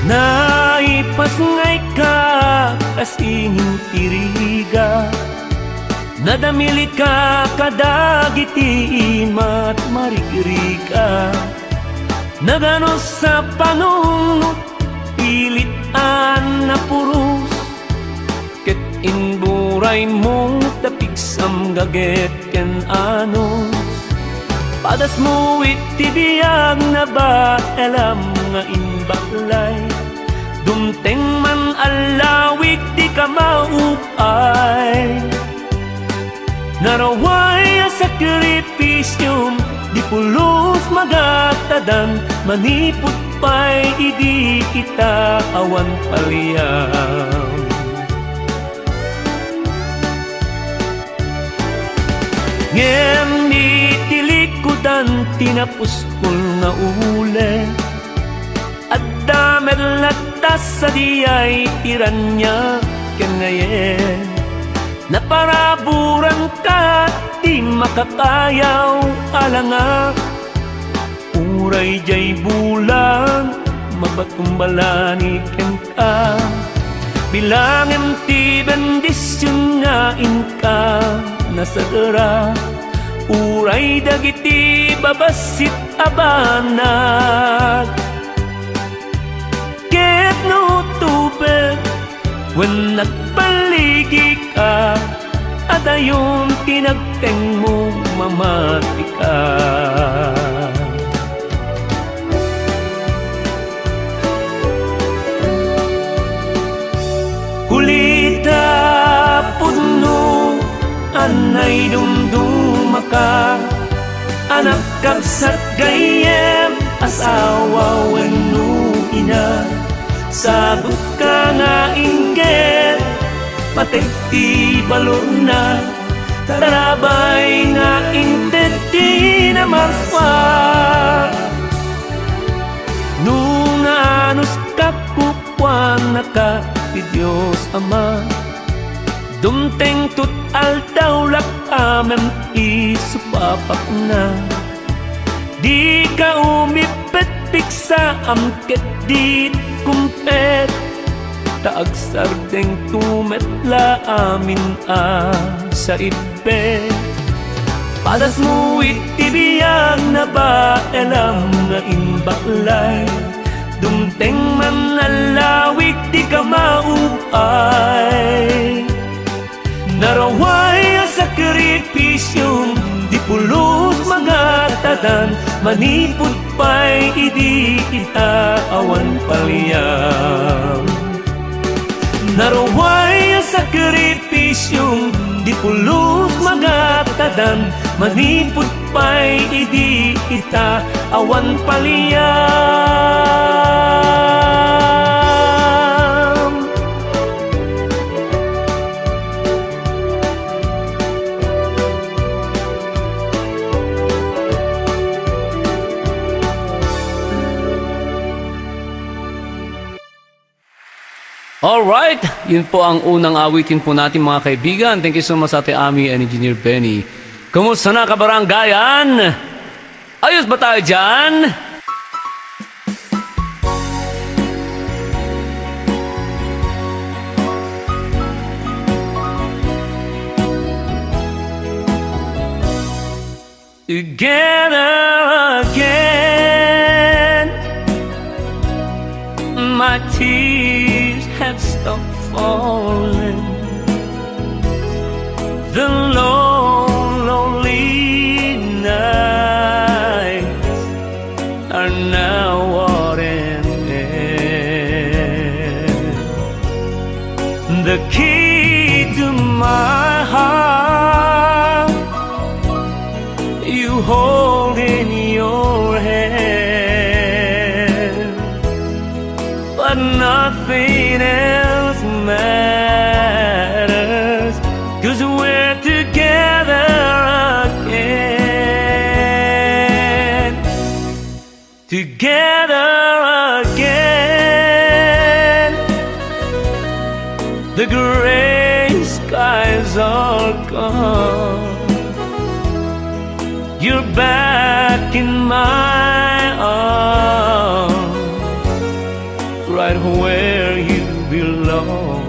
Naipasngay ka kasinging tiriga, nadamili ka kadagiti mat marigriga. Naganos sa panunot pilitan na purus, ket inburay mong tapigsam gaget ken anos. Padas mo itibiyag na ba alam nga imbaklay, dumteng man alawig di ka maupay. Naraway a sakripisyum, di pulos magatadan, manipot pa'y idi kita awan paliyam. Ngem itilikudan tinapuskol na ule, at damer latas sa diyay tiranya kengayen. Naparaburan ka di makakayaw alanga, uray jay bulan mabatumbalani ken ka. Bilangem ti bendisyon nga inka nasadara, uray dagiti babasit abanag. Ket no tubig when nagpaligi ka, at ayon tinagteng mo mamati ka. Kulita puno anay dumduma ka, anak kapsat gayem asawa wenno ina. Sabot ka nga inggit, patekti balor na, tarabay nga intet di na marswa. Nung anos kakupwan na ka ti Diyos Ama, dumteng tut aldaw lak amem isupapak na. Di ka umipet piksa amket di kumpet, taagsardeng tumetla amin sa ibe. Padas mo itibiyag na ba alam nga imbaklay, dumteng man alawig di ka maupay. Naraway a sakripisyong di pulos magatadan, manipot pa'y idi kita awan paliyam. Naraway a sakripisyong di pulos magatadan, manipot pa'y idi kita awan paliyam. Alright, yun po ang unang awitin po natin mga kaibigan. Thank you so much Ate Ami and Engineer Benny. Kumusta na kabaranggayan? Ayos ba tayo dyan? Together again, my tears have stopped falling. The lonely nights are now at an end. The key to my heart you hold in your hand, but nothing else matters, 'cause we're together again. Together again. The gray skies are gone, you're back in my arms, right right where you belong.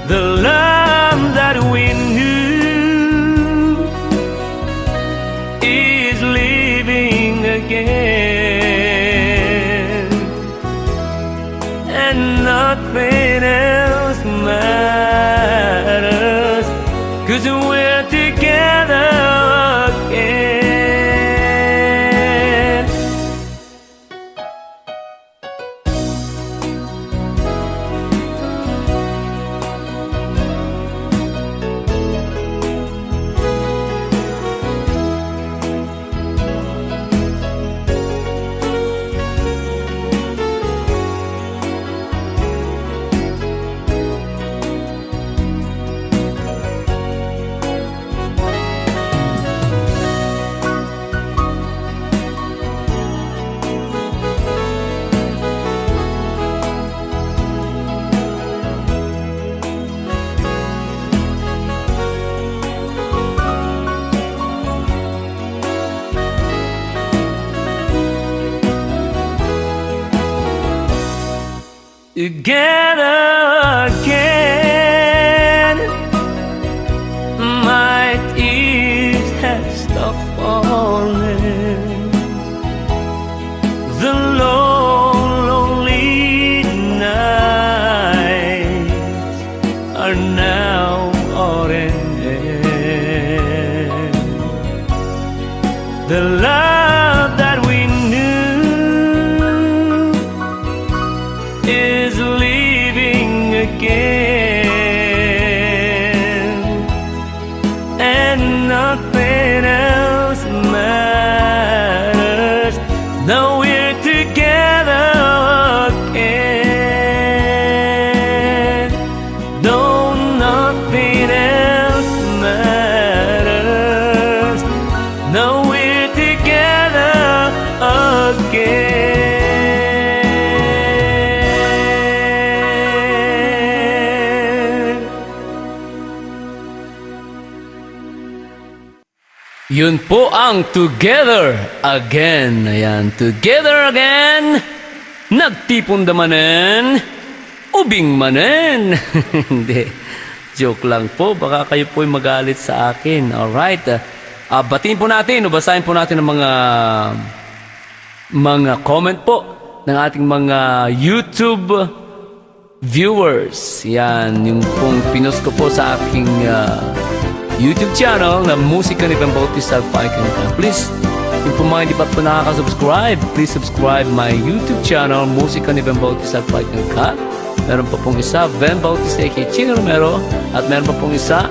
The love that we knew is living again, and nothing else matters, 'cause we're together again. Together again, my tears have stopped falling. The long, lonely nights are now all ended. The love that we knew is living again, and nothing else matters. Now we're together again. No, nothing else matters. Now we're together again. Yun po ang Together Again. Ayan, Together Again. Nagtipon-damanen, ubing manen. Hindi, joke lang po. Baka kayo po'y magalit sa akin. Alright, batiin po natin o basahin po natin ang mga comment po ng ating mga YouTube viewers. Yan, yung pong pinost ko po sa aking YouTube channel na Musika ni Ben Bautista Alpaikan. Please, yung po mga hindi pa po nakaka-subscribe, please subscribe my YouTube channel, Musika ni Ben Bautista Alpaikan. Meron pa pong isa, Ben Bautista aka Chino Romero, at meron pa pong isa,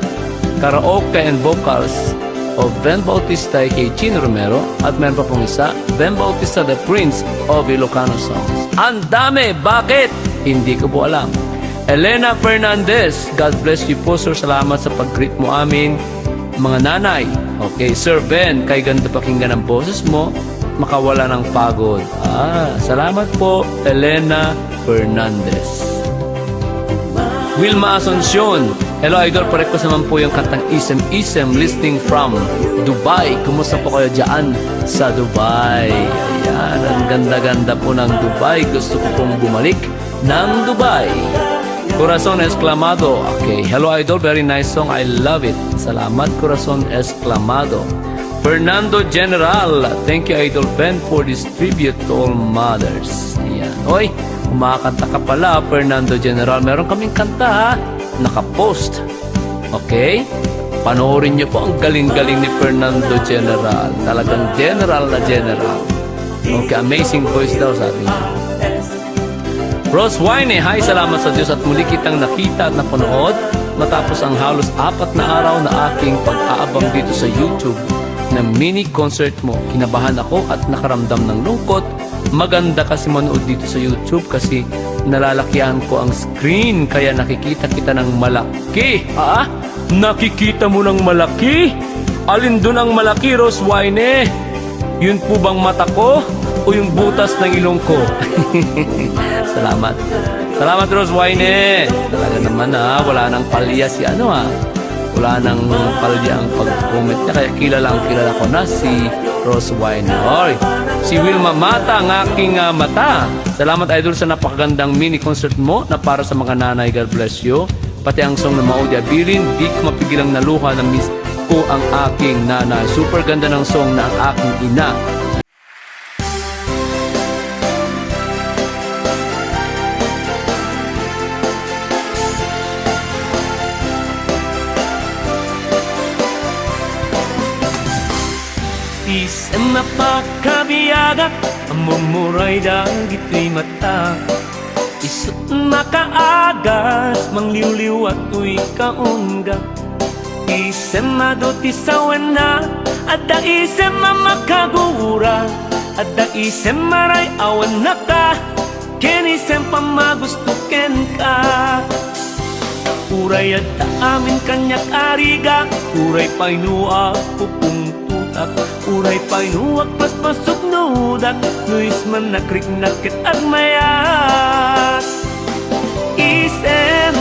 Karaoke and Vocals of Ben Bautista aka Chino Romero, at meron pa pong isa, Ben Bautista the Prince of Ilocano Songs. Ang dami! Bakit? Hindi ko po alam. Elena Fernandez, God bless you po sir, salamat sa pag-greet mo amin mga nanay. Okay, Sir Ben, kay ganda pakinggan ang boses mo, makawala ng pagod. Salamat po Elena Fernandez. Wilma Asuncion, hello idol, pa-request naman po yung kantang Isem Isem listening from Dubai. Kumusta po kayo dyan sa Dubai? Ayan, ang ganda-ganda po ng Dubai, gusto ko pong bumalik ng Dubai. Corazon Exclamado. Okay. Hello, Idol. Very nice song. I love it. Salamat, Corazon Exclamado. Fernando General. Thank you, Idol Ben, for this tribute to all mothers. Ayan. Oy, kumakanta ka pala, Fernando General. Meron kaming kanta, ha? Nakapost. Okay? Panoorin niyo po ang galing-galing ni Fernando General. Talagang general na general. Okay, amazing voice daw, sabi niya. Rose Wine, hi, salamat sa Diyos at muli kitang nakita at napanood matapos ang halos 4 na araw na aking pag-aabang dito sa YouTube na mini concert mo. Kinabahan ako at nakaramdam ng lungkot. Maganda kasi manood dito sa YouTube kasi nalalakihan ko ang screen kaya nakikita kita ng malaki. Nakikita mo ng malaki? Alin doon ang malaki, Rose Wine? Yun po bang mata ko o yung butas ng ilong ko? Salamat. Salamat, Rose Wine. Talaga naman wala nang palya si wala nang palya ang pag-comment niya. Kaya kilala ko na si Rose Wine. Oy, Si Wilma Mata, ang aking mata. Salamat idol sa napakagandang mini concert mo na para sa mga nanay. God bless you. Pati ang song ng Maudi Abilin, di ko mapigilang naluha na miss ko ang aking nanay. Super ganda ng song na ang aking ina. Isang napakabiyaga, ang mumuray dagito'y mata. Isot makaagas, mangliwliw at tuy kaunga. Isem maduti sa wana, at da isem mamakagura, at da isem maray awan na ka, ken isem pamagustuken ka. Uray at da amin kanyak ariga, uray painua pupung tutak, uray painuak paspasok nudak, nuis man nakrik nakit at mayat. Isem,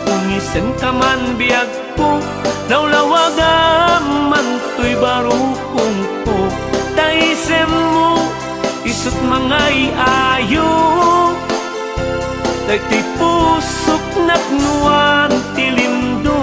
umisem ka man biyag ko, naulawagam man to'y barukong ko. Taisem mo, isot mga iayo, dagti pusok naknuan tilindo.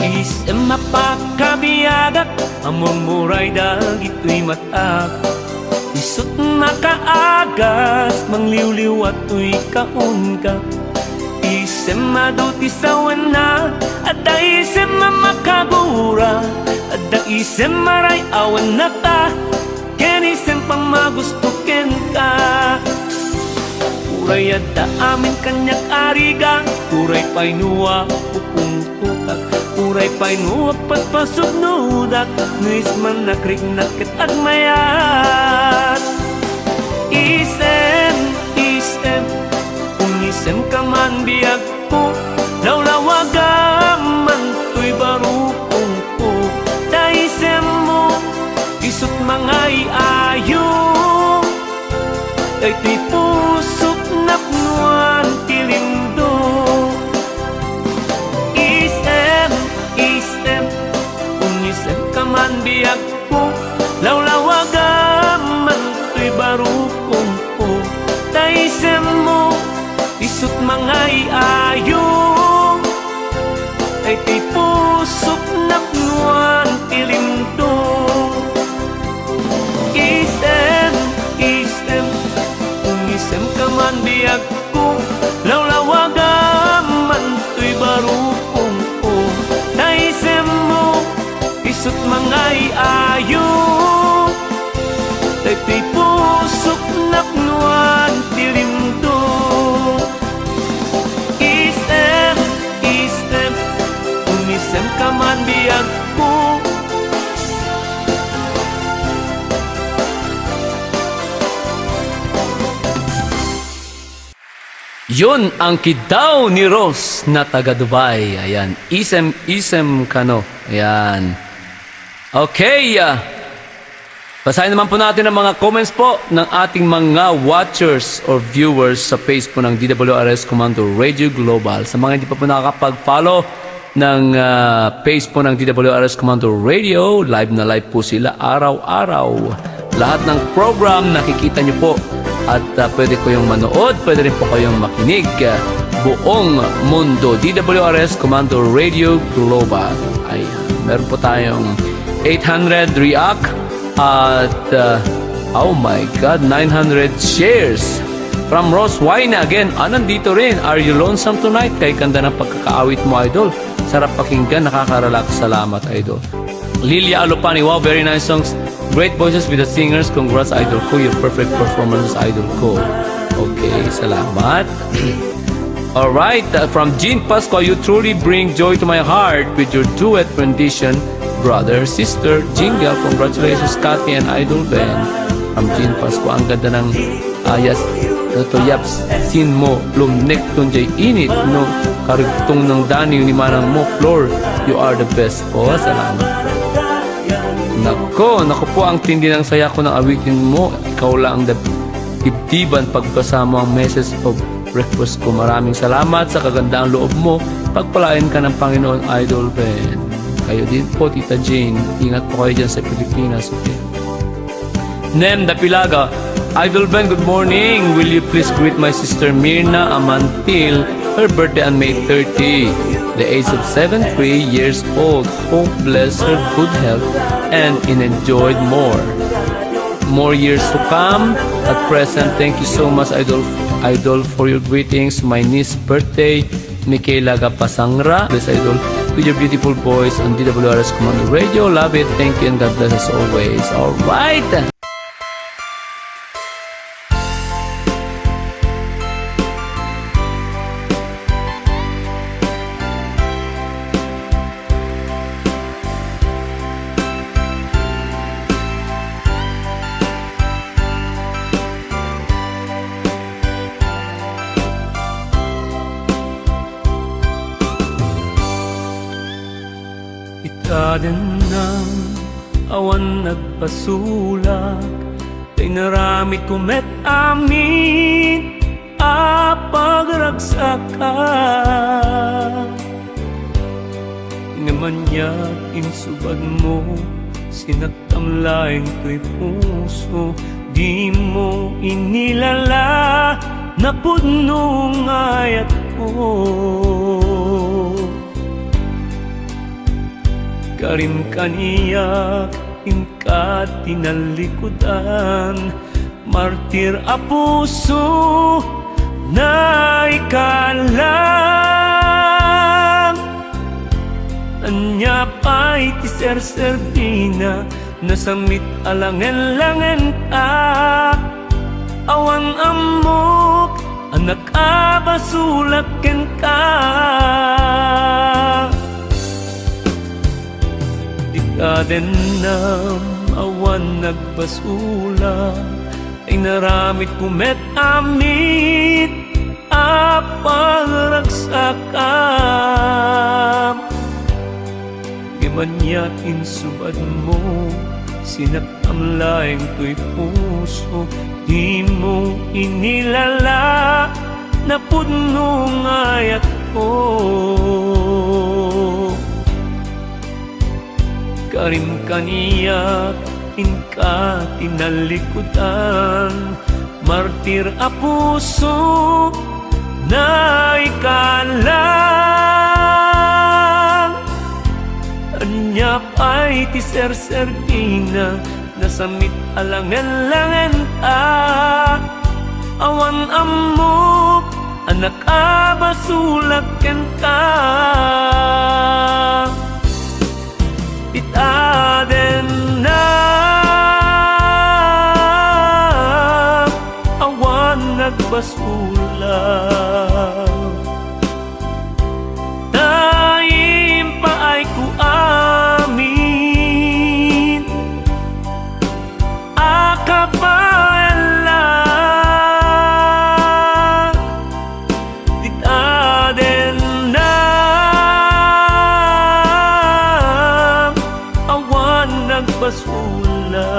Isem mapakabiyagak, among muray dagito'y mata. Isot makaagas, mangliwliw at tuy kaunga. Isem maduti sa wana, at da isem mamakagura, at da isem maray awan na ka, ken isem pamagustuken ka. Uray at da amin kanyak ariga, uray painua pupung tutak, uray painuak paspasok nudak, nuis man nakrik nakit at mayat. Isem, umisem ka man biyag ko, naulawagam man to'y barukong ko. Taisem mo, isot mga iayo, dagti pusok napnuan tilindo. Umisem ka man biyag ko, lawlawagam man to'y barukong ko. Taisem mo, isot mga iayo, ay ti pusok napnuan tilindo. Umisem ka man biyag ko, lawlawagam man to'y barukong ko. Taisem mo, isot mga iayo, ay ti pusok napnuan tilindo. Umisem ka man biyag ko. Yun ang kidaw ni Rose na taga Dubai. Ayan, isem kano. Ayan. Okay. Basahin naman po natin ang mga comments po ng ating mga watchers or viewers sa page po ng DWRS Commando Radio Global. Sa mga hindi pa po nakakapag-follow ng page po ng DWRS Commando Radio, live na live po sila araw-araw. Lahat ng program nakikita nyo po. At pwede ko yung manood, pwede rin po kayong makinig. Buong mundo, DWRS Commando Radio Global. Ay, meron po tayong 800 react at oh my God, 900 shares. From Rose Wayna again, nandito rin. Are you lonesome tonight? Kay ganda ng pagkakaawit mo, idol. Sarap pakinggan, nakaka-relax. Salamat, idol. Lilia Alupani, wow, very nice songs. Great voices with the singers. Congrats, idol ko. Your perfect performance, idol ko. Okay, salamat. Alright, from Jean Pasqua, you truly bring joy to my heart with your duet rendition, brother, sister, Jingle. Congratulations, Kathy and Idol Ben. From Jean Pasqua, ang ganda ng yes. to yaps sin mo lumnek tun jay init no karugtong ng dani ni manang mo floor. You are the best po. Salamat. Nako po ang tindi ng saya ko ng awitin mo. Ikaw lang ang dibdiban pagbasa mo ang message of request ko. Maraming salamat sa kagandaang loob mo. Pagpalain ka ng Panginoon, Idol Ben. Kayo din po, Tita Jane. Ingat po kayo dyan sa Pilipinas. Okay. Nem Dapilaga, Idol Ben, good morning. Will you please greet my sister Mirna Amantil, her birthday on May 30, the age of 73 years old. Hope bless her good health and enjoyed more years to come. At present, thank you so much, Idol, for your greetings. My niece's birthday, Michaela Gapasangra. Bless Idol with your beautiful voice on DWRS Commando Radio. Love it. Thank you and God bless us always. All right. Ikaden ng awan nagpasulak, kay naramit kumet amin apagragsaka. Ngaman niya insubad mo, sinagtamlaing ko'y puso, di mo inilala na punong ayat ko. Karim kaniyak, inka tinalikudan, martir a puso na ikalang. Anya pa'y tiser-serdina, nasamit alangen-langen ka. Awan amok, anak abasulaken ka. Ikaden ng awan nagbasula, ay naramit kumet amit aparagsakam. Gimanyak insubad mo, sinagtamlaing to'y puso, di mo inilala na punong ayat ko. Karim kaniyak, inka tinalikudan, martir a puso na ikalang. Anya pa'y tiser-serdina, nasamit alangan-langan ka. Awan amok, anak abasulaken ka. Itaden na awan nagbasula, taim pa ay kuamin akapala. Itaden na nagbasula,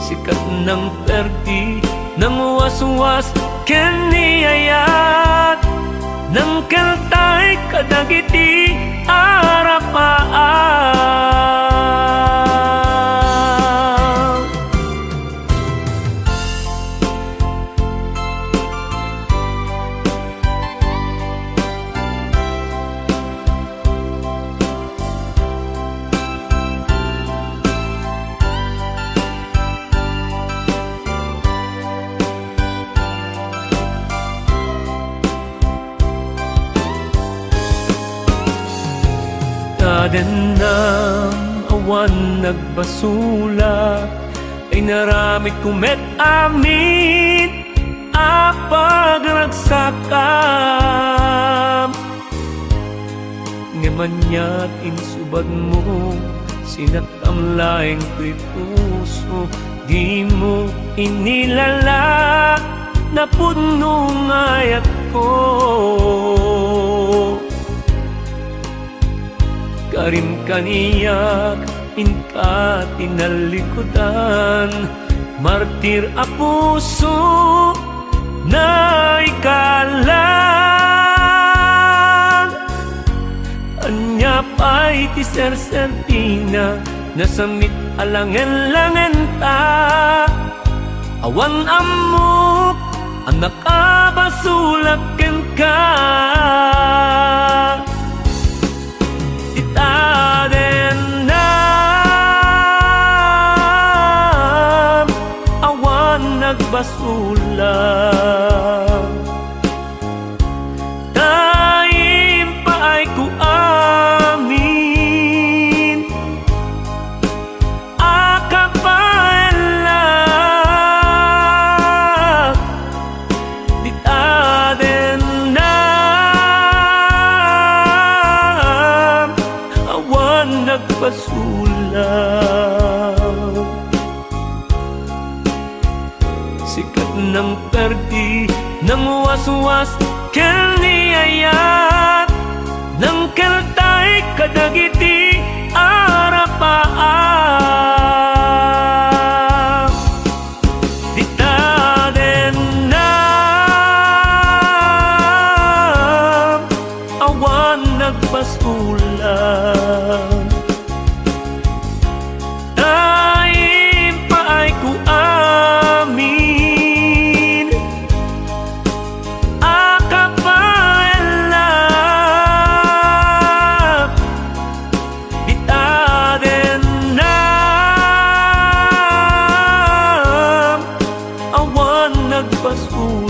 sikat ng perdi ng waswas keniyayat, ng keltay kadagiti arapaan. Ikaden ng awan nagbasula, ay naramit kumet amit apagragsakam. Ngamanyak insubad mo, sinagtamlaing ko'y puso, di mo inilala na puno ngayat ko. Karim kaniyak inka tinalikudan, martir a puso na ikalan. Anya pa'y ti sersertina, nasamit alangen-langen ta. Awan amok, anak abasulaken ka. Itaden na awan nagbasulang. Taim pa ay ku amin, akapaelak. Itaden na awan nagbasulang. Sikat ng perdi, ng waswas, kel niyayat, ng keltay kadagiti arapaan. Ditaden na awan nagbasulang. Taim pa ay ku amin, akapaelak. Itaden na awan nagbasulang.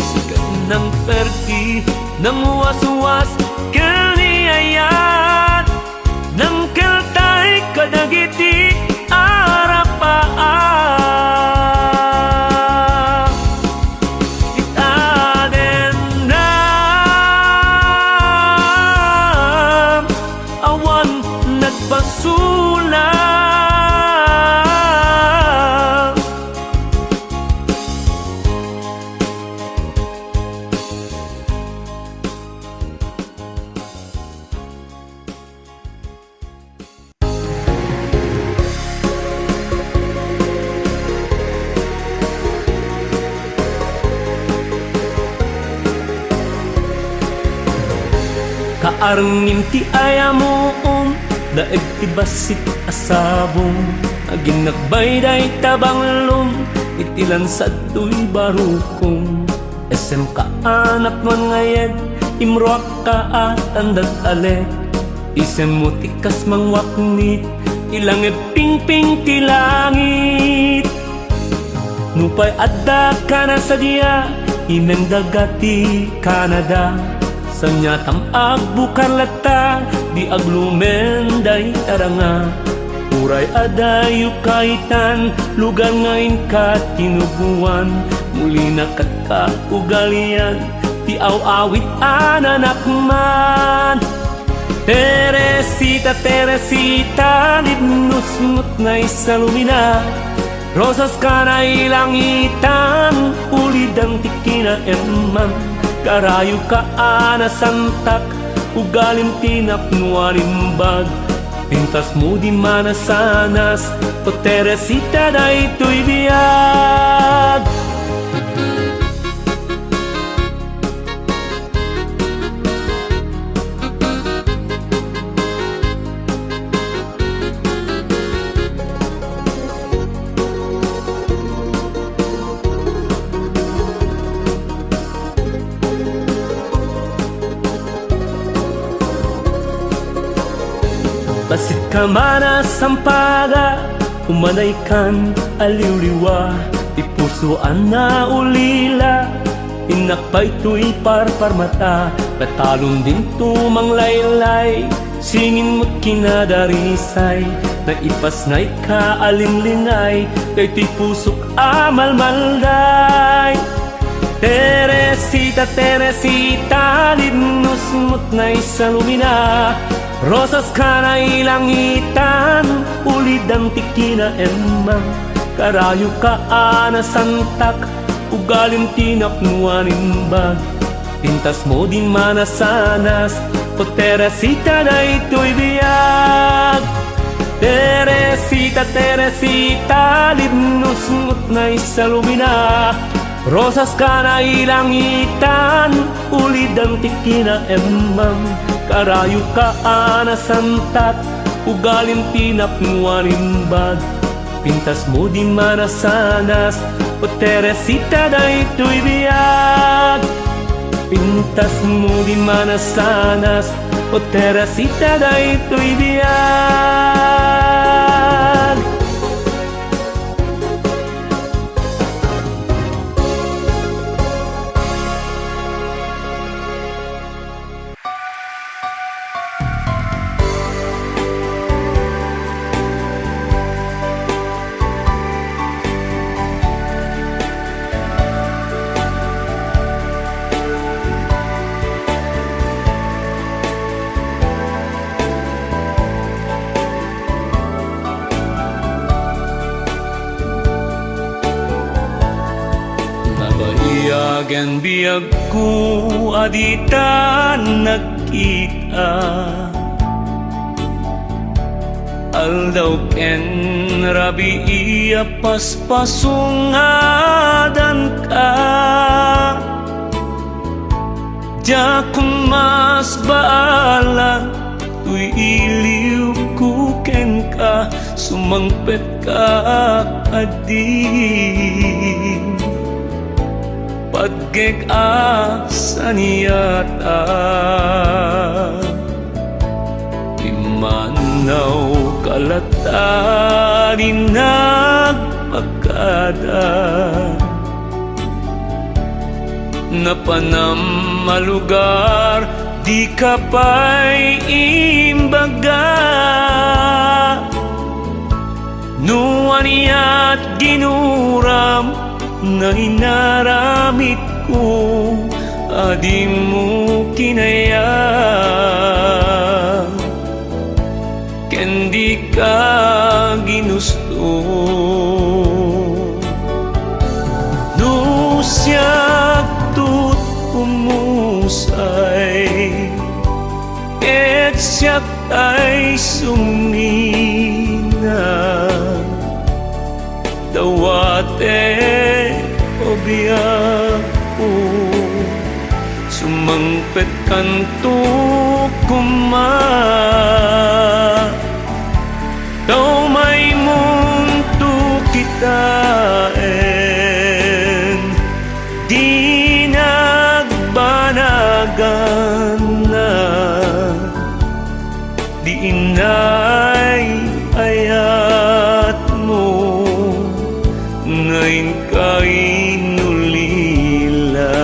Sikat ng perdi, ng waswas, kel niyayat, ng keltay kadagiti arapaan. Itaden na awan nagbasulang. Kaarngin ti ayamoom, daig ti basit asabong, aging nagbayday tabanglom, itilan sa tuy barukong. SM ka anak man ngayad, imroak ka at andat alek, isem mo tikas mangwaknit, ilang pingping ti langit. Nupay adda ka na sa dia, imeng dagati Canada. Sanya tamag bukan lata, di aglumenday taranga. Uray adayo kaitan, lugar ngayon ka tinubuan. Muli na ugalian, ti aw-awit ananak man. Teresita, Teresita, libnusmut na isalumina. Rosas ka na ilangitan, ulidang tikina emman. Karayo ka anasantak, ugalim tinapnualimbag. Pintas mo di manasanas, o Teresita na ito'y biyag. Basit ka mana sampaga, umanay kan aliwliwa, ipusuan na ulila, inakpay to'y parparmata, katalon din tumang laylay, singin mo't kinadarisay, na ipasnay ka alinlinay, kay to'y pusok amalmalday. Teresita, Teresita, linusmot na isalumina, Rosas ka na ilangitan, ulid ang tikina emang. Karayo ka ana santak, ugalim tinapnuanin bag. Pintas mo din manasanas, o Teresita na ito'y biyag. Teresita, Teresita, libnus-ngut na isalumina. Rosas ka na ilangitan, ulid ang tikina emang. Karayo ka ana santat, ugalim tinapnuanin bag. Pintas mo din manasanas, o Teresita na ito'y biyag. Pintas mo din manasanas, o Teresita na ito'y biyag. Nabahiyagan biyag ko adita nagkita. Aldaw ken rabi iya paspasungadan ka. Diya kung mas baala, tuy iliw ko ken ka, sumangpet ka adin. Pagkeg-asan yata, imanaw kalata din nagpagkada. Napanamalugar, di ka pa'y imbaga. Nuwan niya't ginuram na inaramit ko, adi mo kinaya. Ken di ka ginusto, no siyak tut pumusay, et siyak ay sumina. Dawate o biyak ko, sumangpet kanto kuma. Daw may mundo kitain, di nagbanagan na, di inay ayat mo ngayon ka'y nulila.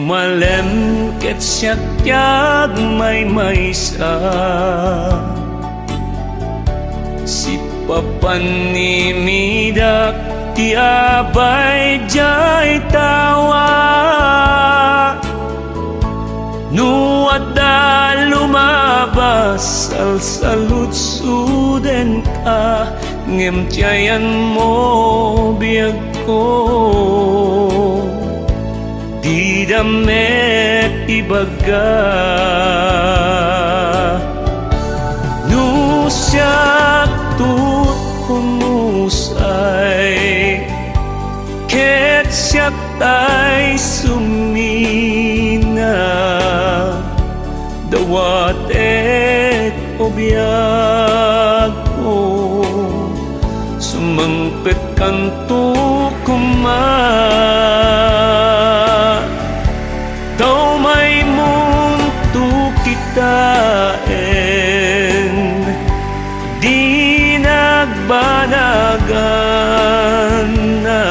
Malem ket syakyag may maysa, si papanimidak ti abay jay tawa. Nuada lumabas salsalutsuden ka, ngem tiyayan mo biyag ko. Di damet ibaga, nusyak tut pumusay, siya tay sumina dawat et obyag ko sumangpet kanto kuma daw may muntu kitain di nagbanagan na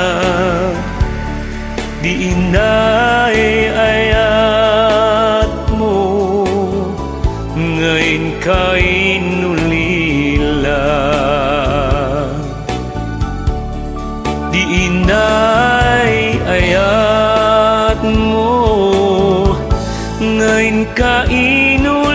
di inay ayat mo ngayon kay nulila di inay ayat mo ngayon kay nulila.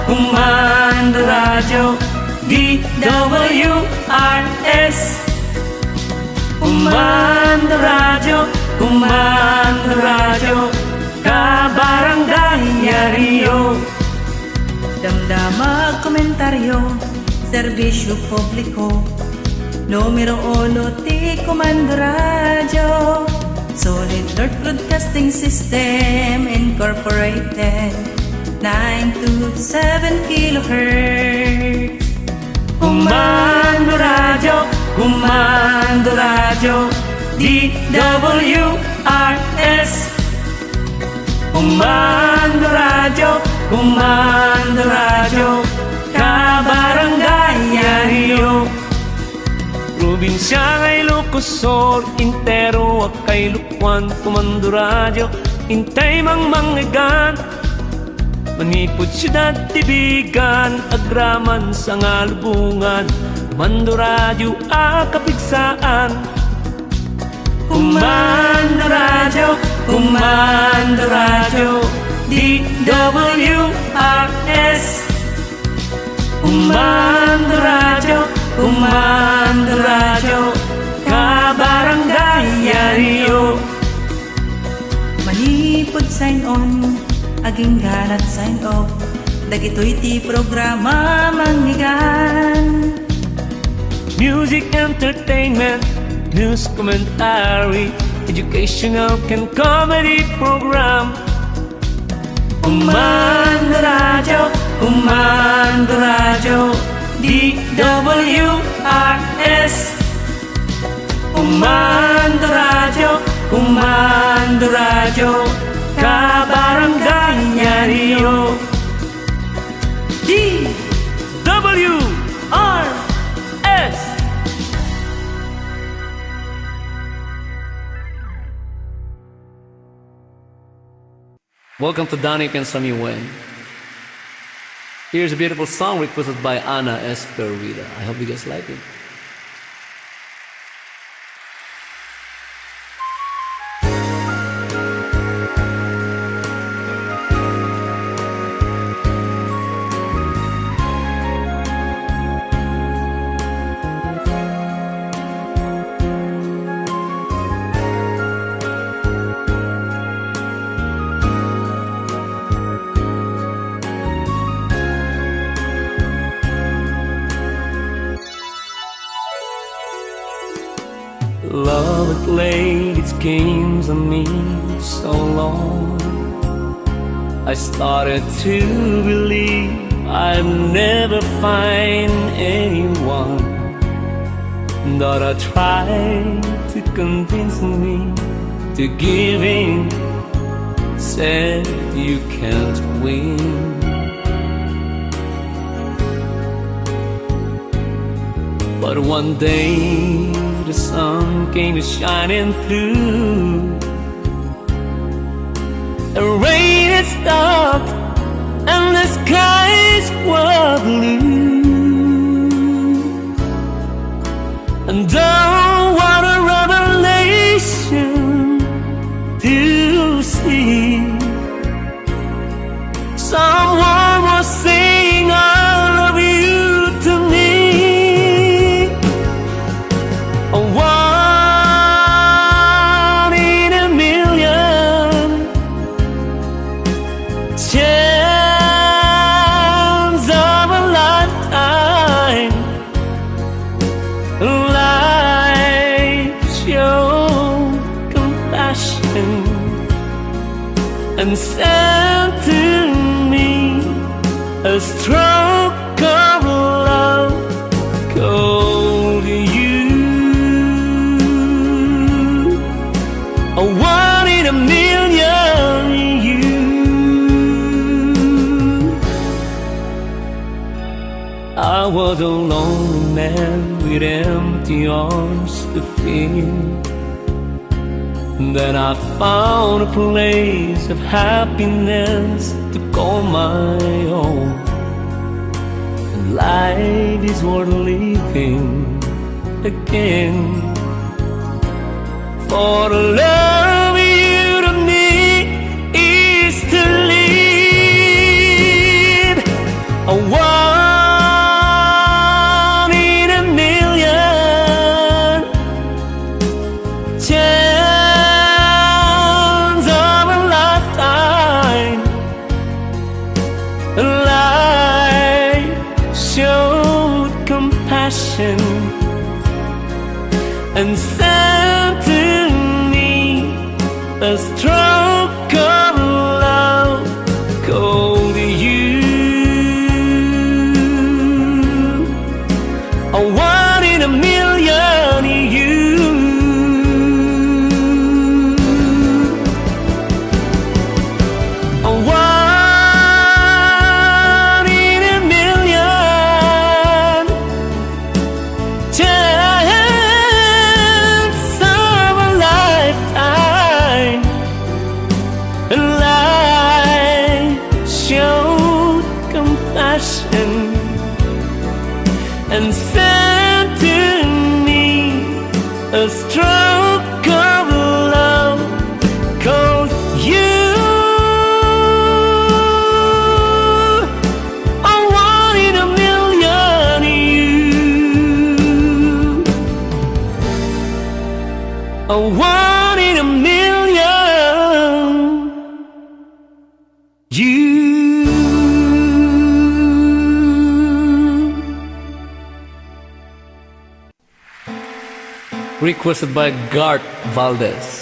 Kumanda radyo, DWRS. Kumanda radyo, kabarangay Rio. Damdama komentaryo, serbisyo publiko. Numero 1 ti Kumanda Radyo. Solid North Broadcasting System Incorporated, 927 kHz. Kumanda radyo, DWRS. Kumanda radyo, kabarangay Rio. Probinsya kay Lucosor, Intero at kay Lukwan. Kumanda radyo, intay mang mangigan. Manipod siyudad tibigan, agraman sa ngalubungan. Kumanda radyo kapigsaan. Kumanda radyo, DWRS. Kumanda radyo, kabarangay Rio. Manipod sign on, aging ganat sign off. Dagitoy ti programa manggigan. Music, entertainment, news, commentary, educational and comedy program. Kumanda radyo, DWRS. Kumanda radyo, kabarangay Rio. DWRS. Welcome to Danik and Sami Wen. Here's a beautiful song requested by Ana Esperita. I hope you guys like it. Love had played its games on me so long, I started to believe I'd never find anyone. But I tried to convince me to give in, said you can't win. But one day the sun came shining through. The rain had stopped and the skies were blue. And oh, what a revelation to see. Someone was saying I love you to me. compassion and sent to me a stroke of love called you. A one in a million you. I was a lonely man with empty arms to fill. Then I found a place of happiness to call my own. And life is worth living again. For the love you to me is to live. A one in a million chance of a lifetime. Life showed compassion and sent to me a stroke of love called you. A one in a million you. A one in a million chance of a lifetime. And life showed compassion and sent to me a stroke of love called you. A one in a million you. A one in a million you. Requested by Garth Valdez.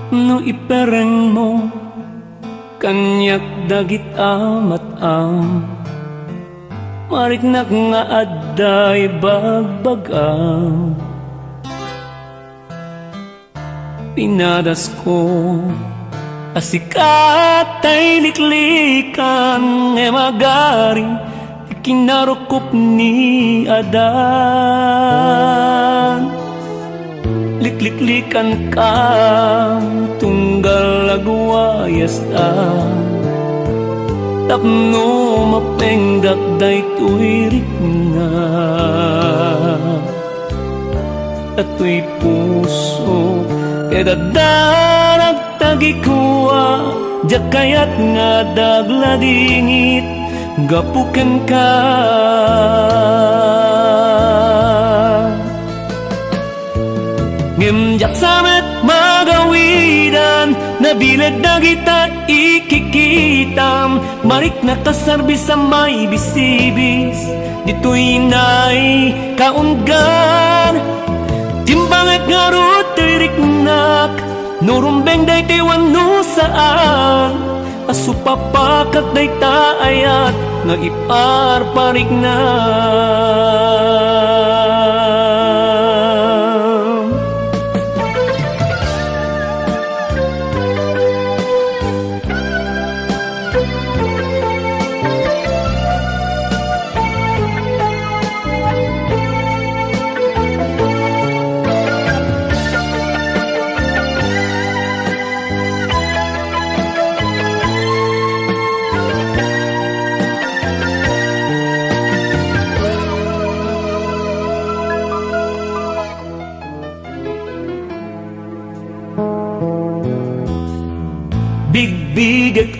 No ipereng mo kanyak dagit amat am mariknak nga adday bagbagam. Pinadas ko asikatay liklikan nga magari kinarukop ni adan. Likliklikan ka tunggal agwayas ta tapno mapengdak day tuirik na ato'y puso kedadarag tagikuwa jakayat nga dagladingit gapuken ka. Ngimjak samet magawidan nabilag na kita ikikitam marik na kasarbis sa may bisibis dito'y na'y kaunggan timbangit nga rutiriknak nurumbeng day tiwan no saan asupapakat day taayat nga iparparik na.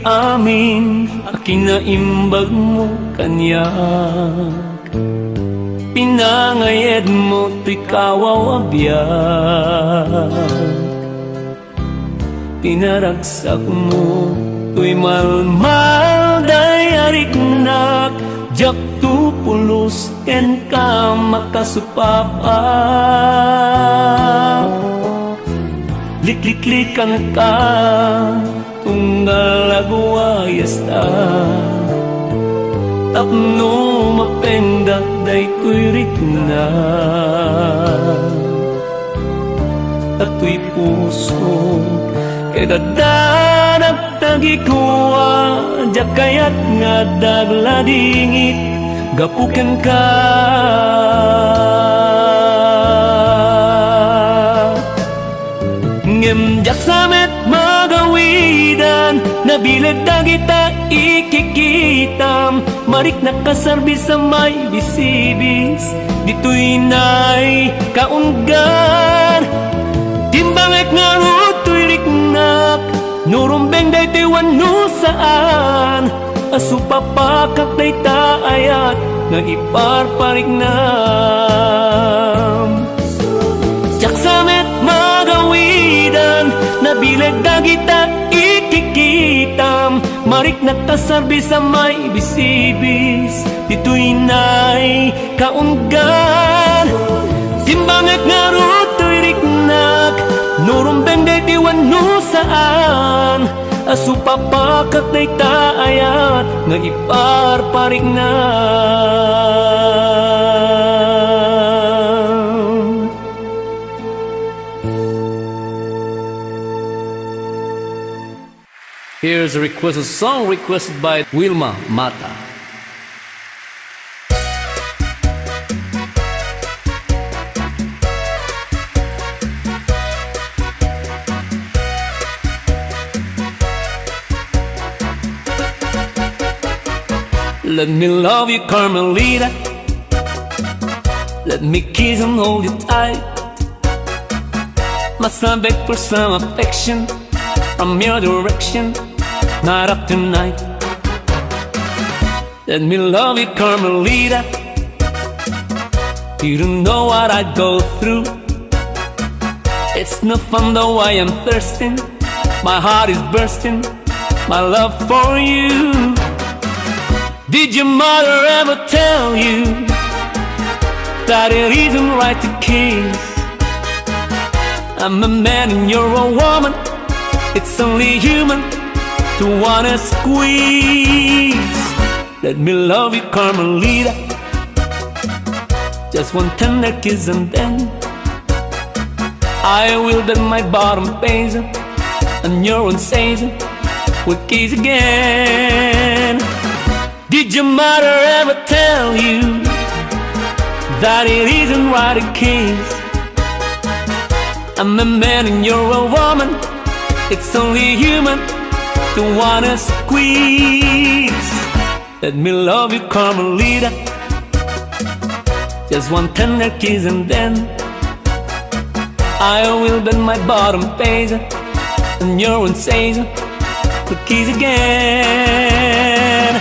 amin, akinaimbag mo kanyak. Pinangayed mo to'y kawaw-abyak, pinaragsak mo to'y malmal dayariknak. Jak tu pulos ken ka makasupapa, likliklikan ka tunggal aguayas ta. Tapno mapendak day ko'y rikna, ato'y puso kay dadanag tagikuwa. Jak kayat nga dagladingit gapuken ka. Ngem jak samet magawidan, nabilag dagita ikikitam. Marik nakasarbi sa may bisibis, dito'y nay kaunggan. Timbangek nga uto'y riknak, nurumbeng day tiwan no saan. Asupapakak day taayat, nga iparparignam. Jak samet magawidan, nabilag dagita ikikitam. Marik nakasarbi sa may bisibis, dito'y nay kaunggan. Timbangek nga ruto'y riknak, nurumbeng day tiwan no saan. Asupapakak day taayat, nga iparparignam. Here's a requested song requested by Wilma Mata. Let me love you, Carmelita. Let me kiss and hold you tight. Must I beg for some affection from your direction, night after night? Let me love you, Carmelita. You don't know what I go through. It's no fun though I am thirsting. My heart is bursting, my love for you. Did your mother ever tell you that it isn't right to kiss? I'm a man and you're a woman. It's only human to wanna squeeze. Let me love you, Carmelita. Just one tender kiss and then I will bet my bottom pays it, and your one says it, we'll kiss again. Did your mother ever tell you that it isn't right to kiss? I'm a man and you're a woman. It's only human to wanna squeeze. Let me love you, Carmelita. Just one tender kiss and then I will bend my bottom pays it, and your one says it, we'll kiss again.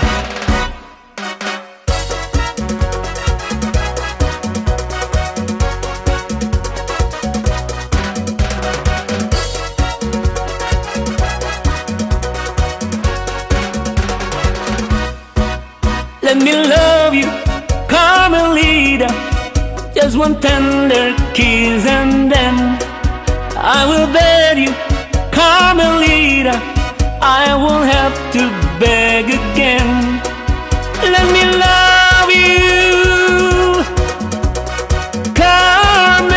Let me love you, Carmelita. Just one tender kiss and then I will beg you, Carmelita. I won't have to beg again. Let me love you, Carmelita.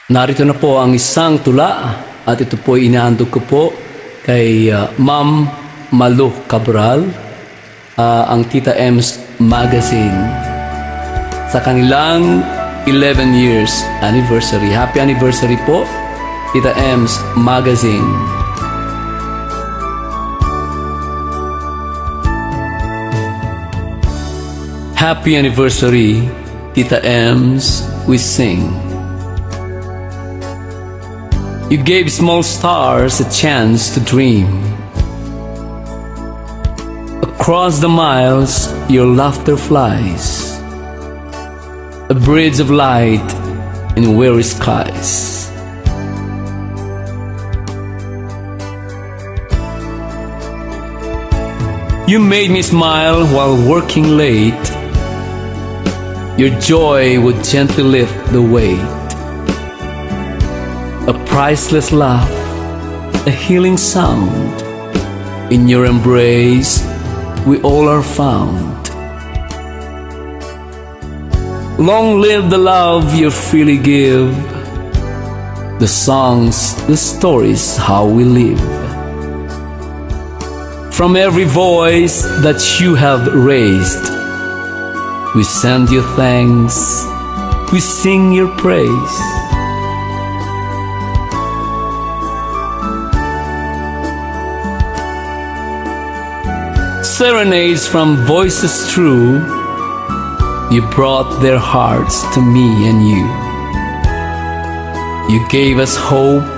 Narito na po ang isang tula at ito po inaandog ko po kay Ma'am Malu Cabral, ang Tita M's Magazine, sa kanilang 11 years anniversary. Happy anniversary po, Tita M's Magazine. Happy anniversary, Tita Ems, we sing. You gave small stars a chance to dream. Across the miles, your laughter flies, a bridge of light in weary skies. You made me smile while working late. Your joy would gently lift the weight. A priceless laugh, a healing sound. In your embrace, we all are found. Long live the love you freely give, the songs, the stories, how we live. From every voice that you have raised, we send you thanks, we sing your praise. Serenades from voices true, you brought their hearts to me and you. You gave us hope,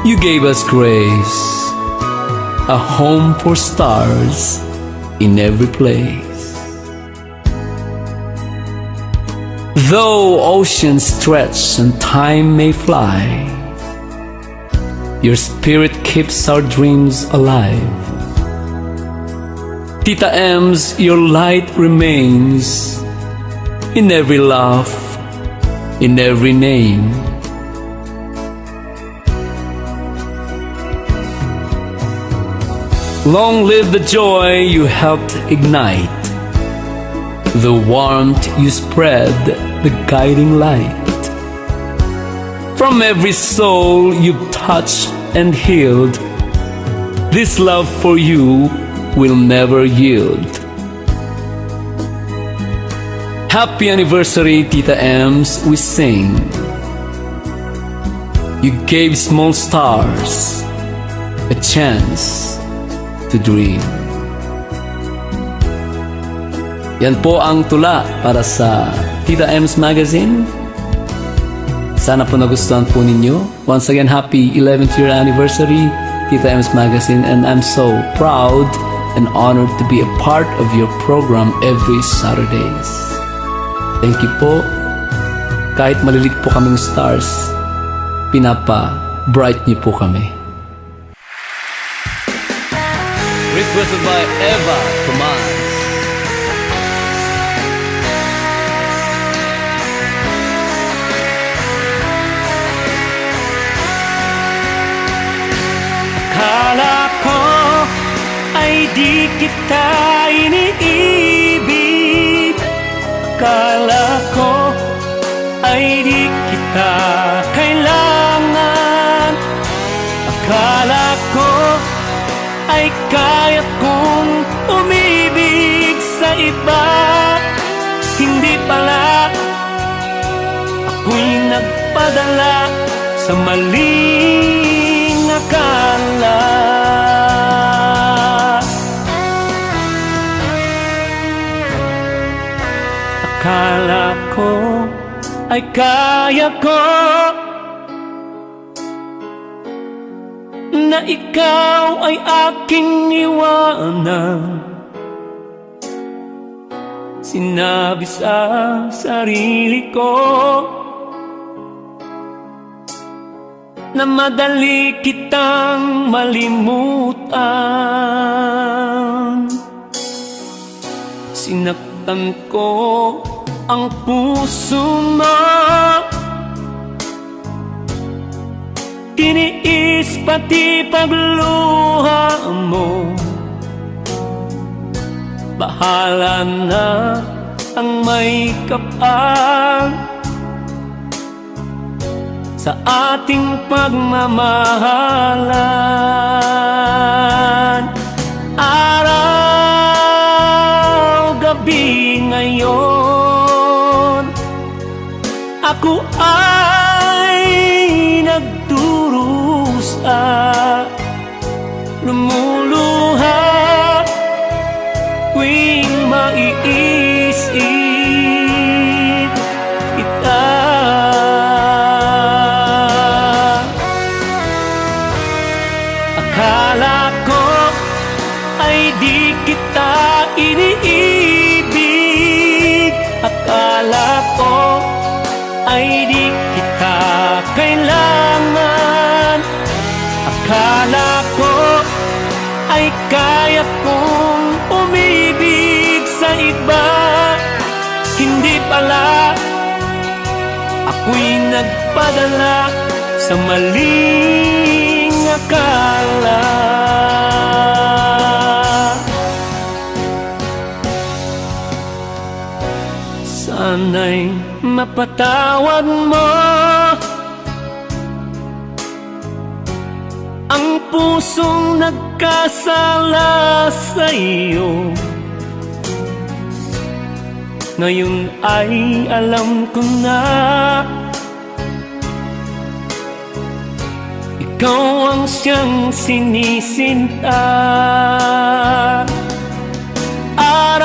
you gave us grace, a home for stars in every place. Though oceans stretch and time may fly, your spirit keeps our dreams alive. Tita Ems, your light remains in every laugh, in every name. Long live the joy you helped ignite, the warmth you spread, the guiding light. From every soul you've touched and healed, this love for you will never yield. Happy anniversary, Tita Ems, we sing. You gave small stars a chance to dream. Yan po ang tula para sa Tita Ems Magazine. Sana po nagustuhan po ninyo. Once again, happy 11th year anniversary, Tita Ems Magazine, and I'm so proud and honored to be a part of your program every Saturdays. Thank you po. Kahit malilit po kaming stars, pinapa-bright niyo po kami. Requested by Eva Tomas. Akala ko ay di kita iniibig. Akala ko ay di kita kailangan. Akala ko ay kaya kong umibig sa iba. Hindi pala, ako'y nagpadala sa maling akala. Akala ko ay kaya ko na ikaw ay aking iwanan. Sinabi sa sarili ko na madali kitang malimutan. Sinaktan ko ang puso mo, tiniis pati pagluha mo. Bahala na ang may kapal sa ating pagmamahalan. Araw, gabi ngayon, ako ay nagdurusa, lumuluha tuwing maiisip Akala ko ay kaya kong umibig sa iba, hindi pala. Ako'y nagpadala sa maling akala. Sana'y mapatawad mo ang pusong nagkasala sa iyo. Ngayon ay alam ko na ikaw ang siyang sinisinta. Araw,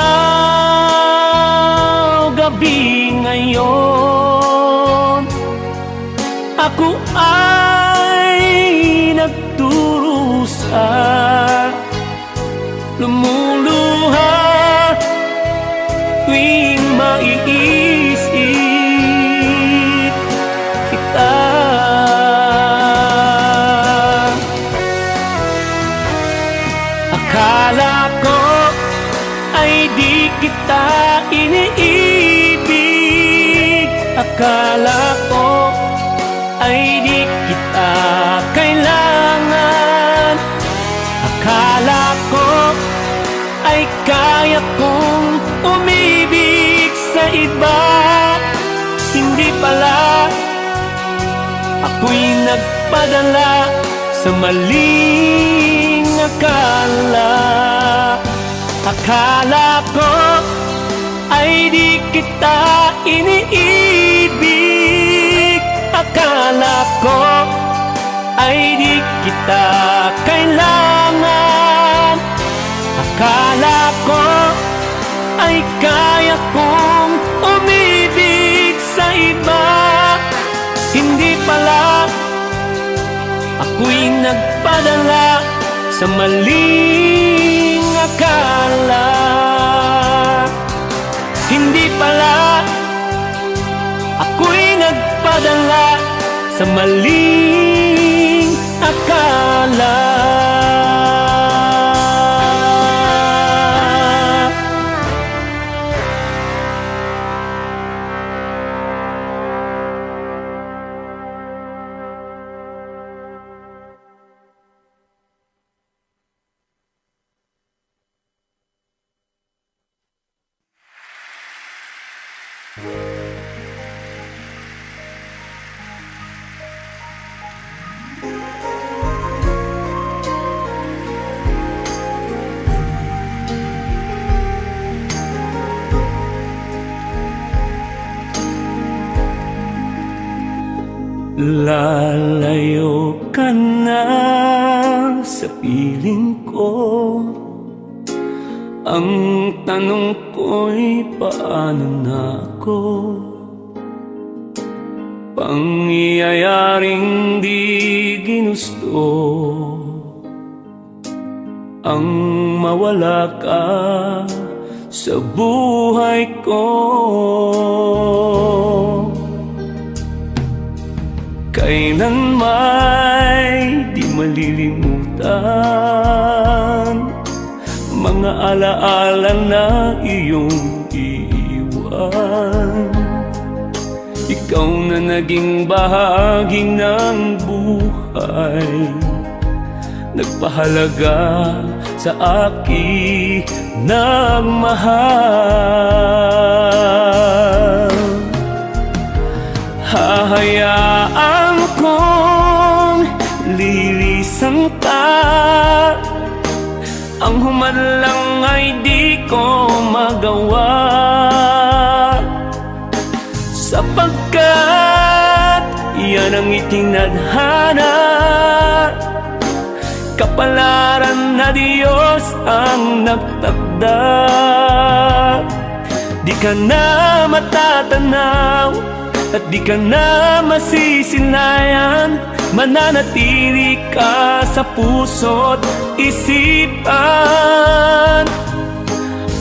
gabi ngayon, ako ay nagdurusa, lumuluha tuwing maiisip kita. Akala ko ay di kita iniibig, akala ko ay di kita kailangan, akala ko ay kaya kong umibig sa iba, hindi pala. Ako'y nagpadala sa maling akala. Akala ko ay di kita iniibig, akala ko ay di kita kailangan, akala ko ay kaya kong umibig sa iba, hindi pala. Ako'y nagpadala sa maling akala, hindi pala. Ako'y nagpadala sa maling akala. Lalayo ka na sa piling ko, ang tanong ko'y paano na ako? Pangyayaring di ginusto ang mawala ka sa buhay ko. Kailan may di malilimutan mga alaala na iyong iiwan. Ikaw na naging bahagi ng buhay, nagpahalaga sa aking nagmahal. Hahayaan kong lilisan ka, ang humadlang ay di ko magawa, sapagkat yan ang itinadhana, kapalaran na Diyos ang nagtakda. Di ka na matatanaw at di ka na masisilayan, mananatili ka sa puso't isipan.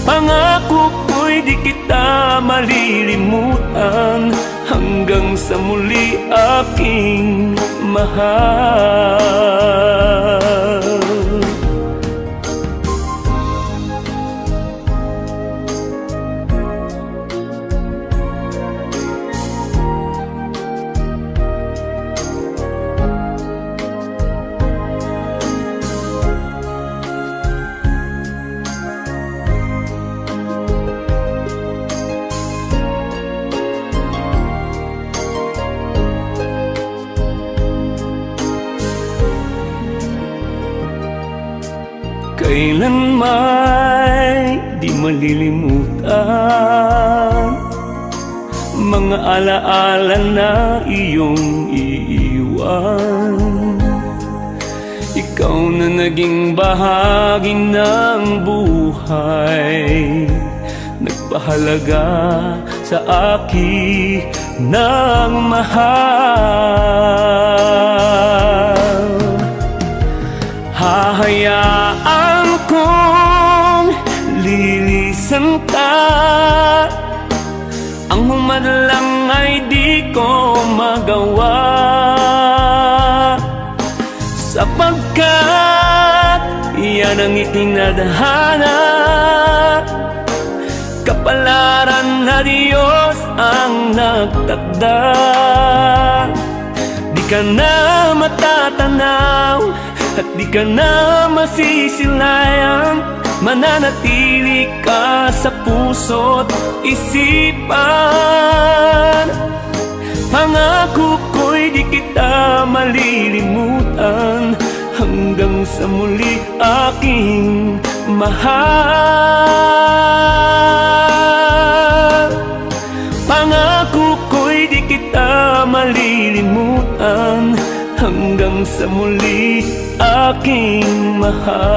Pangako ko'y di kita malilimutan, hanggang sa muli aking mahal. Kailan may di malilimutan mga alaala na iyong iiwan. Ikaw na naging bahagi ng buhay, nagpahalaga sa akin ng mahal. Hahayaan kong lilisan ka, ang humadlang ay di ko magawa, sapagkat iyan ang itinadhana. Kapalaran na Diyos ang nagtakda. Di ka na matatanaw at di ka na masisilayan, mananatili ka sa puso't isipan. Pangako ko'y di kita malilimutan, hanggang sa muli aking mahal. Pangako ko'y di kita malilimutan, hanggang sa muli aking mahal.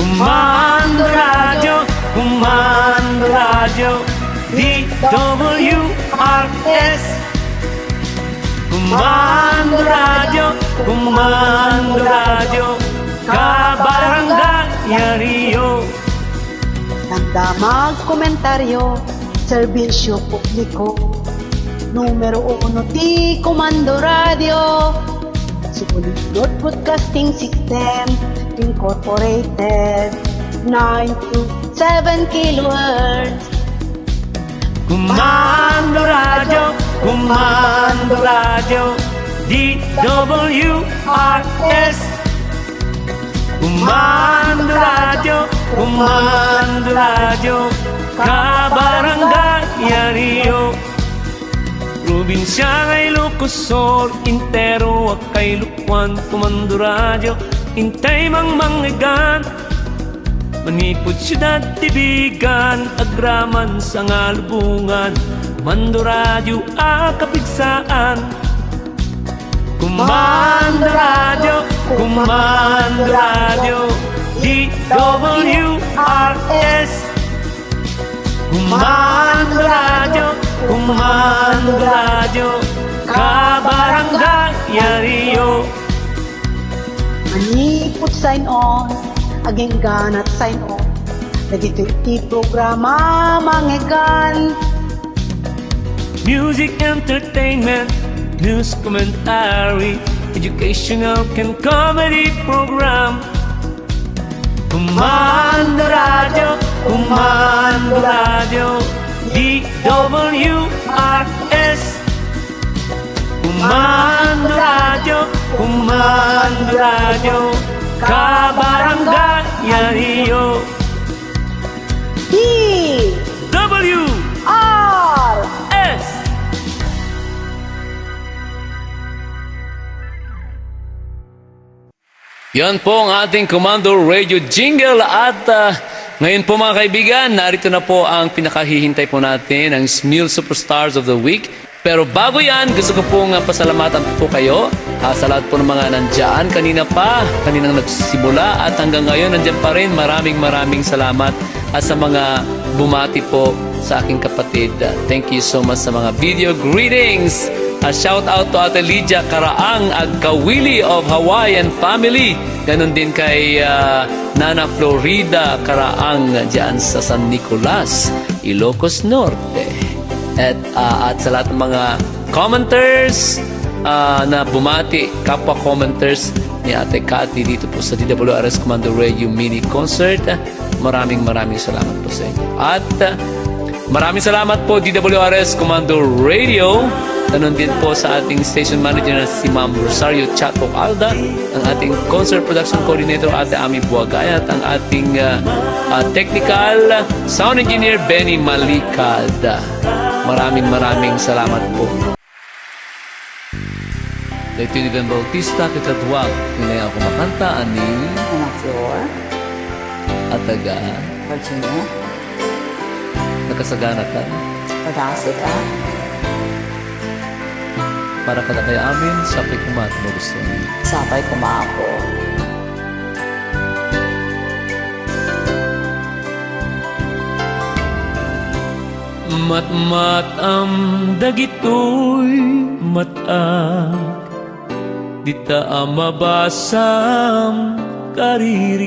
Kumando radyo, kumando radyo, DWRS. Kumando radyo, kumando radyo, Kabarangay Rio. Handa magkomentaryo, serbisyo publiko. Numero 1 di Komando Radio. Sulit Broadcasting System Incorporated, 927 kHz. Kumando radyo, kumando radyo, DWRS. Kumando radyo, kumando radyo, Kabarangay Rio. Probinsya kay Ilocos, intero kay Lukwan. Kumando radyo, intay mang manggigan, manipod siyudad tibigan, agraman sa ngalubungan. Mando radyo kapigsaan. Kumando radyo, kumando radyo, DWRS. Kumando radyo, kumando radyo, Kabarangay Rio. Manipot sign on, aging ganat sign on. Nagito'y ti programa manggigan. Music, entertainment, news, commentary, educational and comedy program. Kumando radyo, kumando radyo, DWRS. Kumando radyo, kumando radyo, Kabarangay Rio. DWRS. Yan po ang ating Komando Radio Jingle at ngayon po mga kaibigan, narito na po ang pinakahihintay po natin, ang Smil Superstars of the Week. Pero bago yan, gusto ko pong pasalamatan po kayo sa lahat po ng mga nandyan. Kaninang nagsimula at hanggang ngayon nandyan pa rin. Maraming salamat. At sa mga bumati po sa aking kapatid, thank you so much sa mga video greetings. Shout out to Ate Lydia Karaang Agkawili of Hawaiian Family. Ganon din kay Nana Florida Karaang dyan sa San Nicolas, Ilocos Norte. At sa lahat ng mga commenters, na bumati, kapwa commenters ni Ate Cathy dito po sa DWRS Commando Radio Mini Concert. Maraming salamat po sa inyo. At maraming salamat po DWRS Commando Radio. Ganon din po sa ating station manager na si Ma'am Rosario Chato Alda, ang ating concert production coordinator Ate Ami Buagay, at ang ating technical sound engineer Benny Malikad. Maraming salamat po. Ito yung Ivan Bautista, Kitadwag. Pinay ako makanta, ani Anak Flor, Ataga. Virginia, Nakasagana ka. Padasi ka, Para kada kay amin, sapay kumat mo gusto niyo. Sapay Kumako, Matmat ang dagitoy matag, di ta mabasam kaririknag.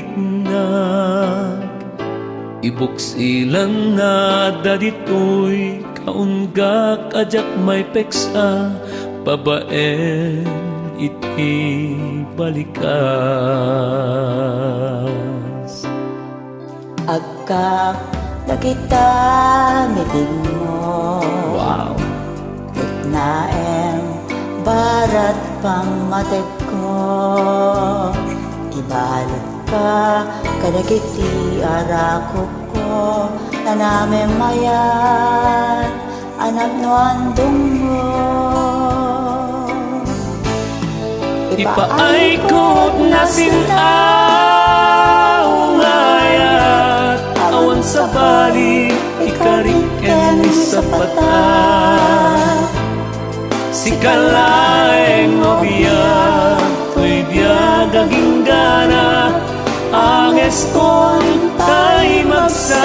Ibuks ilang nga daditoy kaungga kajak may peksa, babaen iti balikas. agka nakita miting mo. Wow. Naem barat pang matek ko, ibalot ka kadagiti arakot ko, na namin mayan anak no andong mo. Ipaikot na sinaw ngayat, awan sa bali, ikariken sa pata. Si kalaeng obiyak, tuy biyag aging gana, ang eskon tay magsan.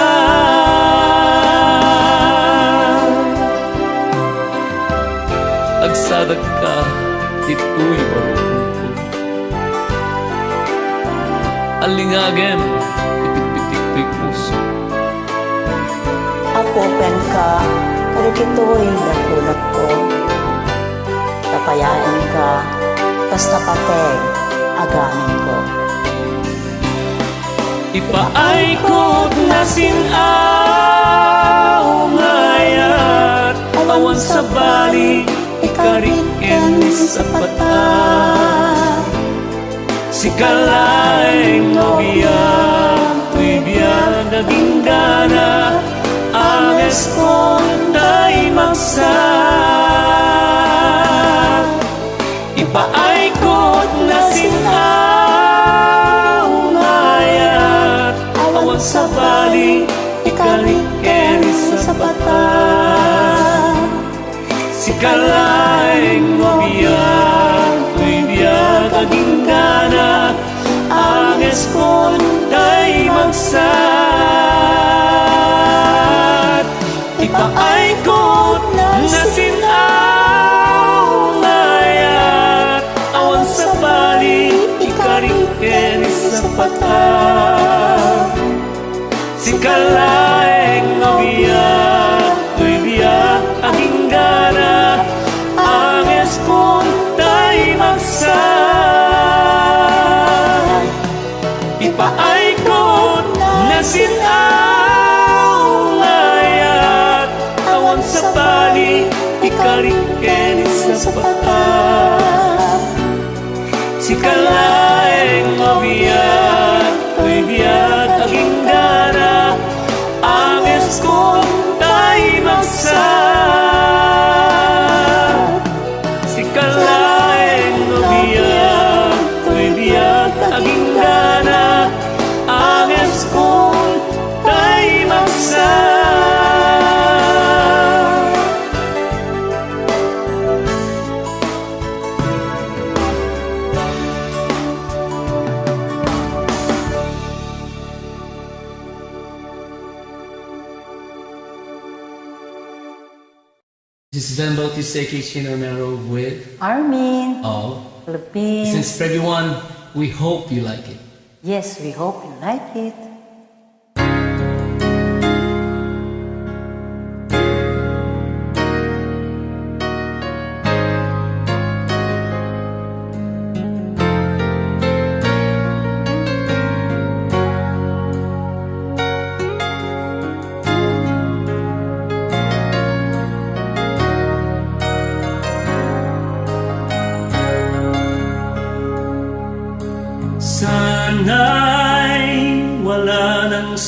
Agsadag ka, tituy barukuko. Alingagem, itik-tik-tik puso. Apopen ka, kadagito'y nakulak ko. Tapayain ka, tas napateg, agamin ko. Ipaikot na sinaw ngayat, awan sa bali, ikariken sa pata. Si kalaeng obiyak, tuy biyag naging gana, ang eskon tay magsak. Ipaikot na sinaw ngayat, awan sa bali, ikariken sa pata. Si kalaeng obiyak, tuy biyag aging gana, ang eskon tay magsak. Ipaikot na sinaw ngayat, awan sa bali, ikariken sa pata. Si kalaeng obiyak, tuy biyag aging gana, ang eskon tay magsak. Ipaikot na sinaw ngayat, awan sa bali, ikariken sa pata. Si kalaeng obiyak, tuy biyag aging gana, ang eskon tay magsak. Si kalaeng obiyak, tuy biyag aging gana, ang eskon tay magsak. This is Zen Bautista Kitchen Romero with Armin, all. Philippines. Since for everyone, we hope you like it. Yes, we hope you like it.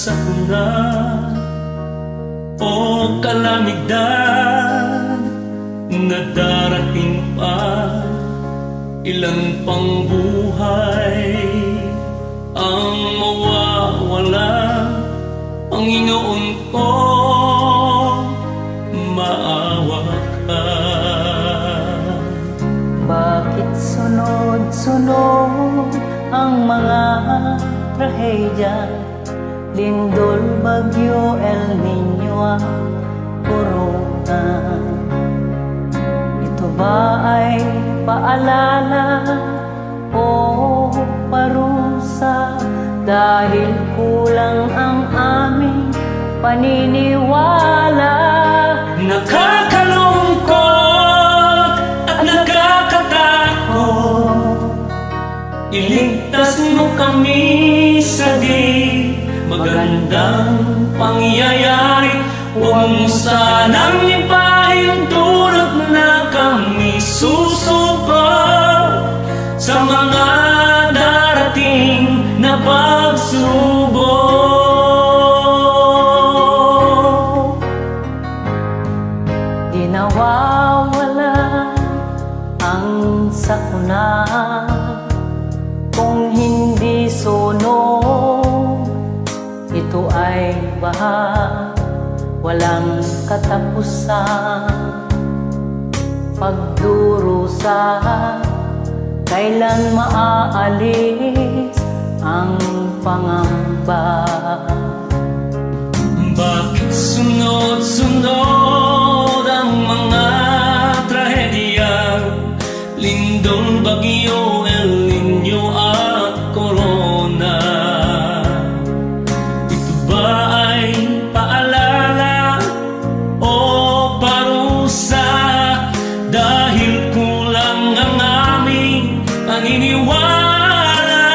sakuna o kalamidad na darating pa, ilan pang buhay ang mawawala. Panginoon ko, maawa ka. Bakit sunod-sunod ang mga trahedya? Lindol, bagyo, El Niño at Corona. Ito ba ay paalala o parusa? Dahil kulang ang aming paniniwala. Nakakalungkot at nakakatakot, iligtas mo kami sa di magandang pangyayari. Huwag mo sanang ipahintulot na kami susuko sa mga darating na pagsubok. Di nawawala ang sakuna kung hindi sunog. Ito ay baha, walang katapusan. Pagdurusa, kailan maaalis ang pangamba? Bakit sunod-sunod ang mga trahedya? Lindol, bagyo, El Niño at Corona. Ito ba ay paalala o parusa? Dahil kulang ang aming paniniwala.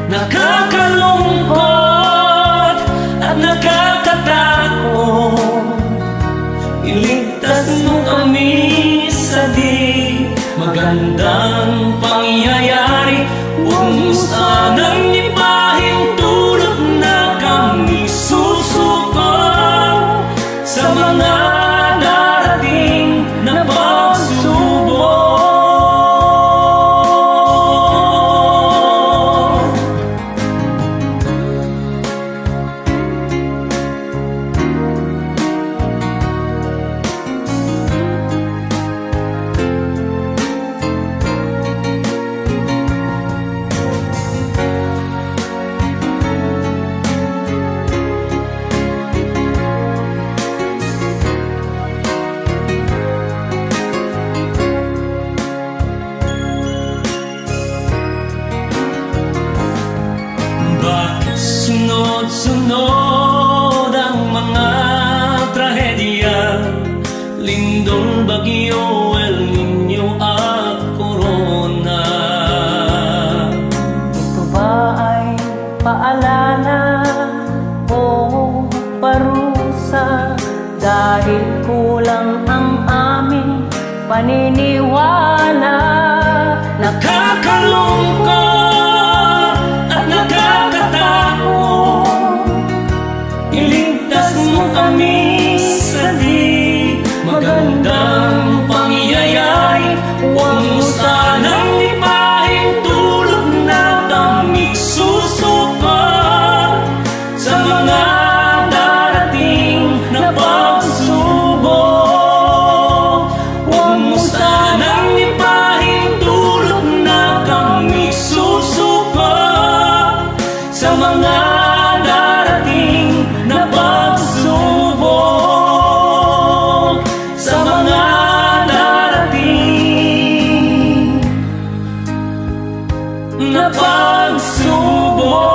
Nakakalungkot at nakakatakot, iligtas mo kami sa di magandang pangyayari. Huwag mo sanang ipahintulot na kami susuko sa mga darating na pagsubok. Bakit sunod-sunod ang mga trahedya? Lindol, bagyo, El Niño at Corona. Ito ba ay paalala o parusa? Dahil kulang ang aming paniniwala. Nakakalungkot at nakakatakot, iligtas mo kami sa di magandang pangyayari. Huwag mo sanang ipahintulot na kami susuko sa mga darating na pagsubok. Huwag mo sanang ipahintulot na kami susuko sa mga darating na pagsubok. Sa mga darating na pagsubok.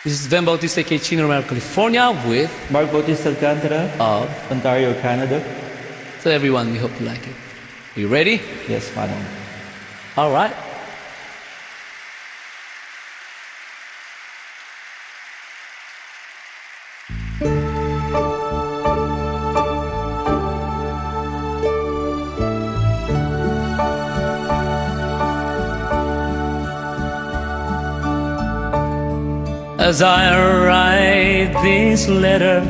This is Ben Bautista K. Chino, California with Mark Bautista Alcantara, of. Ontario, Canada. So everyone, we hope you like it. Are you ready? Yes, madam. All right. As I write this letter,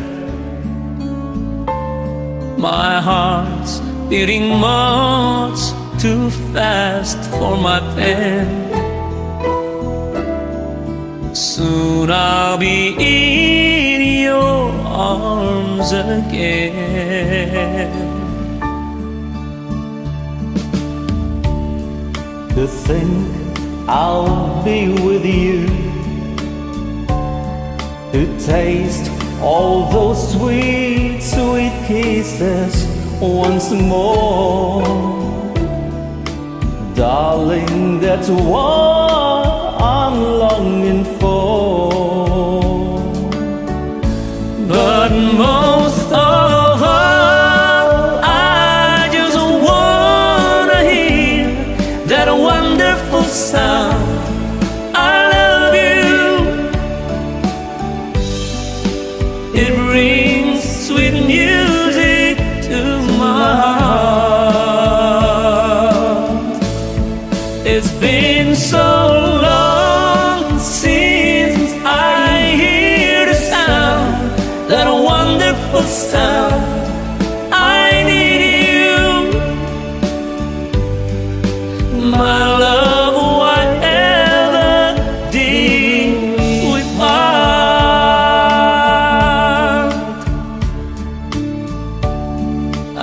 my heart's beating much too fast for my pen. Soon I'll be in your arms again. To think I'll be with you, to taste all those sweet, sweet kisses once more. Darling, that's what I'm longing for. But most of all, I just wanna hear that wonderful sound, I love you. It brings sweet music to my heart. It's been so long since I hear the sound, that wonderful sound. I need you, my love. Whatever did we part? I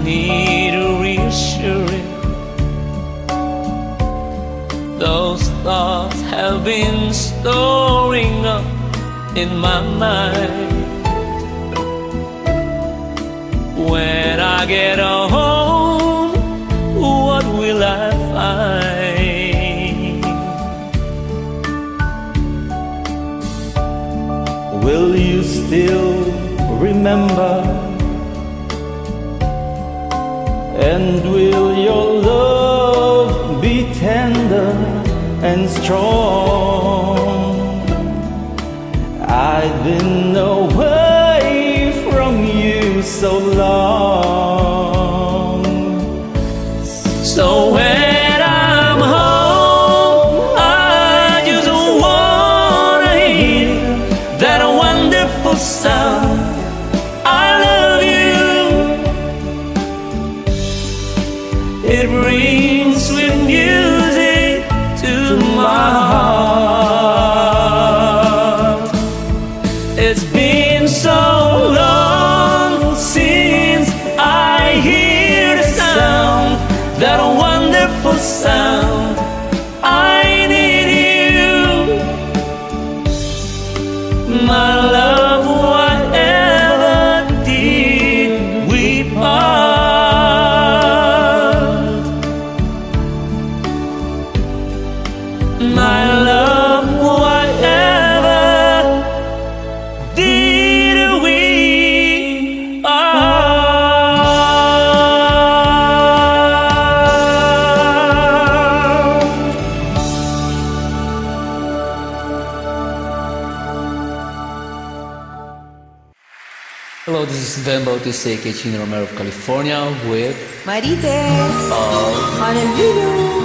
need reassuring. Those thoughts have been storing up in my mind. When I get home, what will I find? Will you still remember? And will your love be tender and strong? I've been away from you so long. So when I'm home, I just wanna hear that wonderful sound, I love you. It brings sweet music to my heart. It's been so long since I hear the sound, that wonderful sound. I need you, my love. Whatever did we part? My love, whatever did we part? Hello, this is Ben Bautista, aka Chino Romero of California with Marites! Honolulu.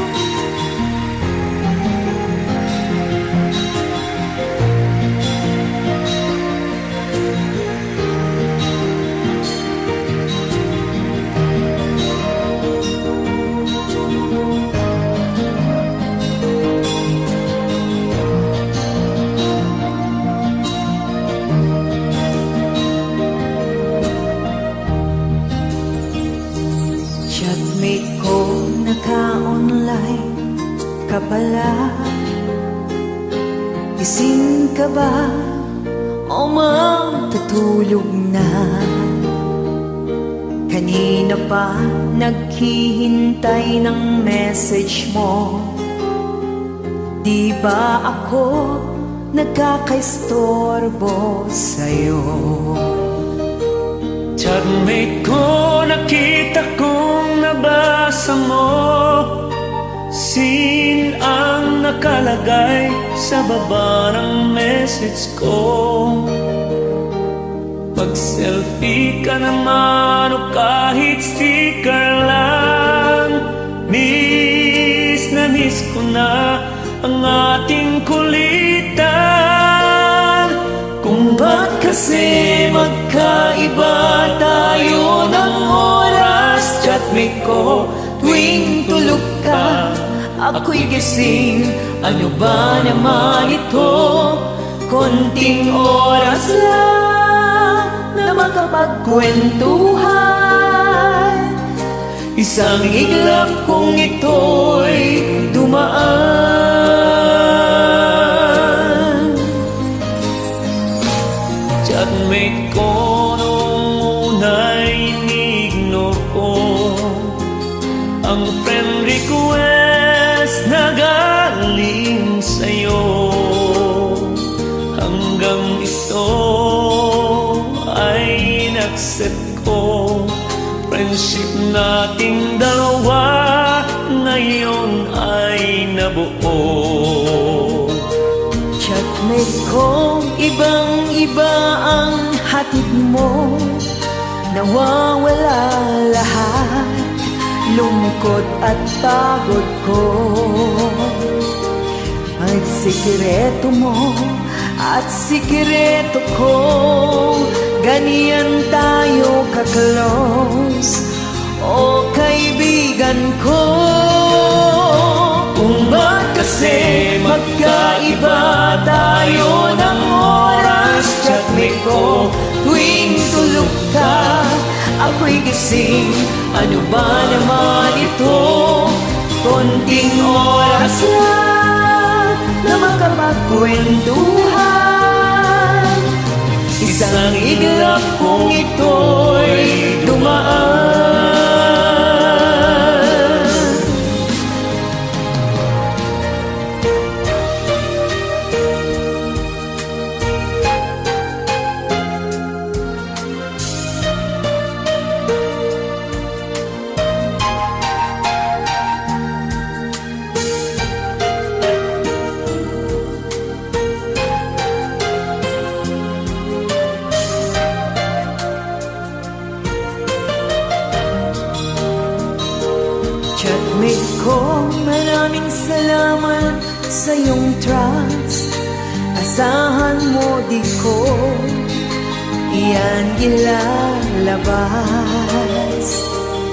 Chatmate ko naka-online ka pala. Gising ka ba o matutulog na? Kanina pa naghihintay ng message mo. Di ba ako nagkakaistorbo sa'yo? Chatmate ko, nakita kong nabasa mo. Sin ang nakalagay sa baba ng message ko. Pag-selfie ka naman o kahit sticker lang, miss na miss ko na ang ating kulitan. kasi magkaiba tayo ng oras. Chatmate ko tuwing tulog ka, ako'y gising. Ano ba naman ito? Konting oras lang na makapagkwentuhan. Isang iglap kung ito'y dumaan. Chatmate ko nung una'y inignore ko ang friend request na galing sa'yo. Hanggang ito ay in-accept ko. Friendship nating dalawa ngayon ay nabuo. Chatmate ko, ibang-iba ang hatid mo. Nawawala lahat, lungkot at pagod ko. At sikreto mo at sikreto ko, ganyan tayo ka-close, o kaibigan ko. Kung ba't kasi magkaiba tayo ng oras. Chatmate ko tuwing tulog ka, ako'y gising. Ano ba naman ito? Konting oras lang na makapagkwentuhan. Isang iglap kung ito'y dumaan. Chatmate ko, maraming salamat sa iyong trust. Asahan mo di ko iyan ilalabas.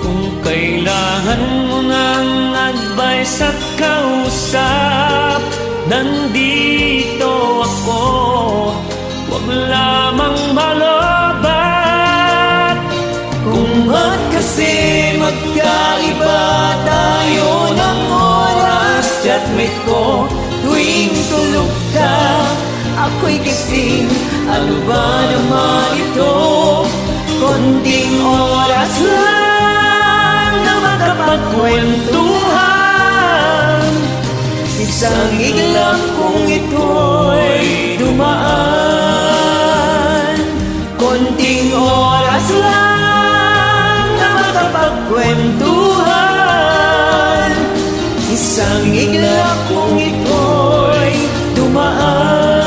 Kung kailangan mo ng advice at kausap, nandito ako. Huwag lamang malobat. Kung ba't kasi magkaiba tayo ng oras. Chatmate ko tuwing tulog ka, ako'y gising. Ano ba naman ito? Konting oras lang na makapagkwentuhan. Isang iglap kung ito'y dumaan. Konting oras lang na makapagkwentuhan. Isang iglap kung ito'y dumaan.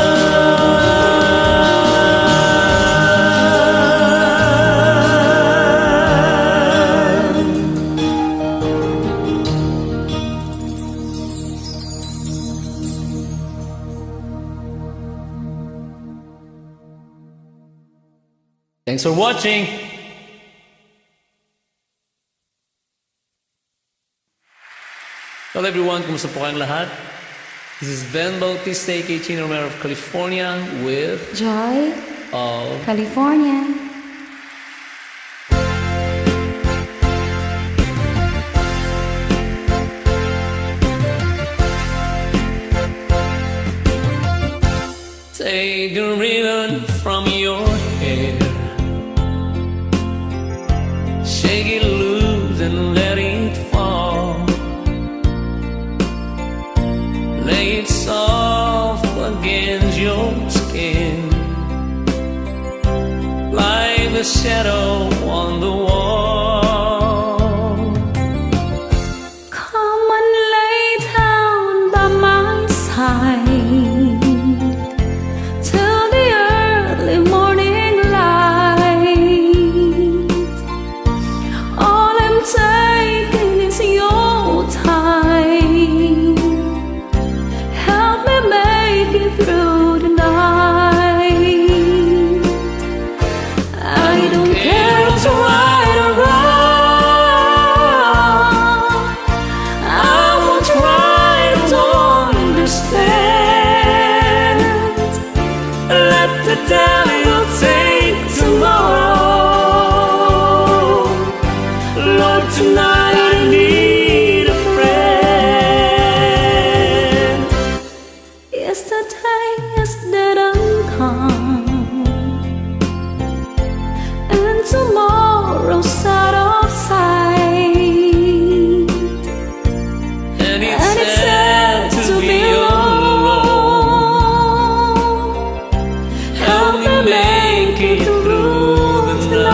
Thanks for watching. Hello everyone, kumusta po kayong lahat? This is Ben Bautista, aka Chino Romero of California with Joy, of California. Take the ribbon from your hair, shake it loose and let it fall. Lay it soft against your skin, like a shadow on the wall. Come and lay down by my side till the early morning light. All I'm taking is your time. Help me make it through the night. the devil take tomorrow. Lord, tonight I need a friend. Yesterday is dead and gone, and tomorrow's out of sight. And it's sad to be alone. Help me make it through the night.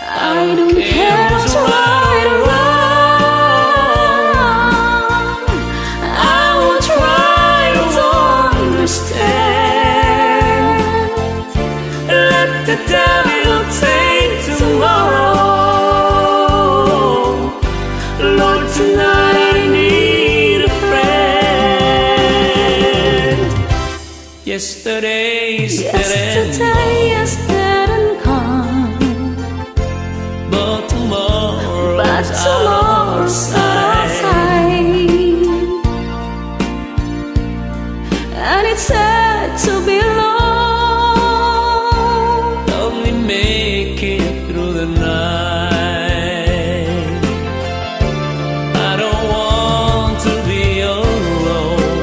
I don't care what's right or wrong. I will try to understand. Let the devil take tomorrow. Lord, tonight I need a friend. Yesterday's dead end, Yesterday is dead and gone, but but tomorrow's out of tomorrow's out of sight. sight. And it's sad to be alone. Help me make it through the night. I don't want to be alone.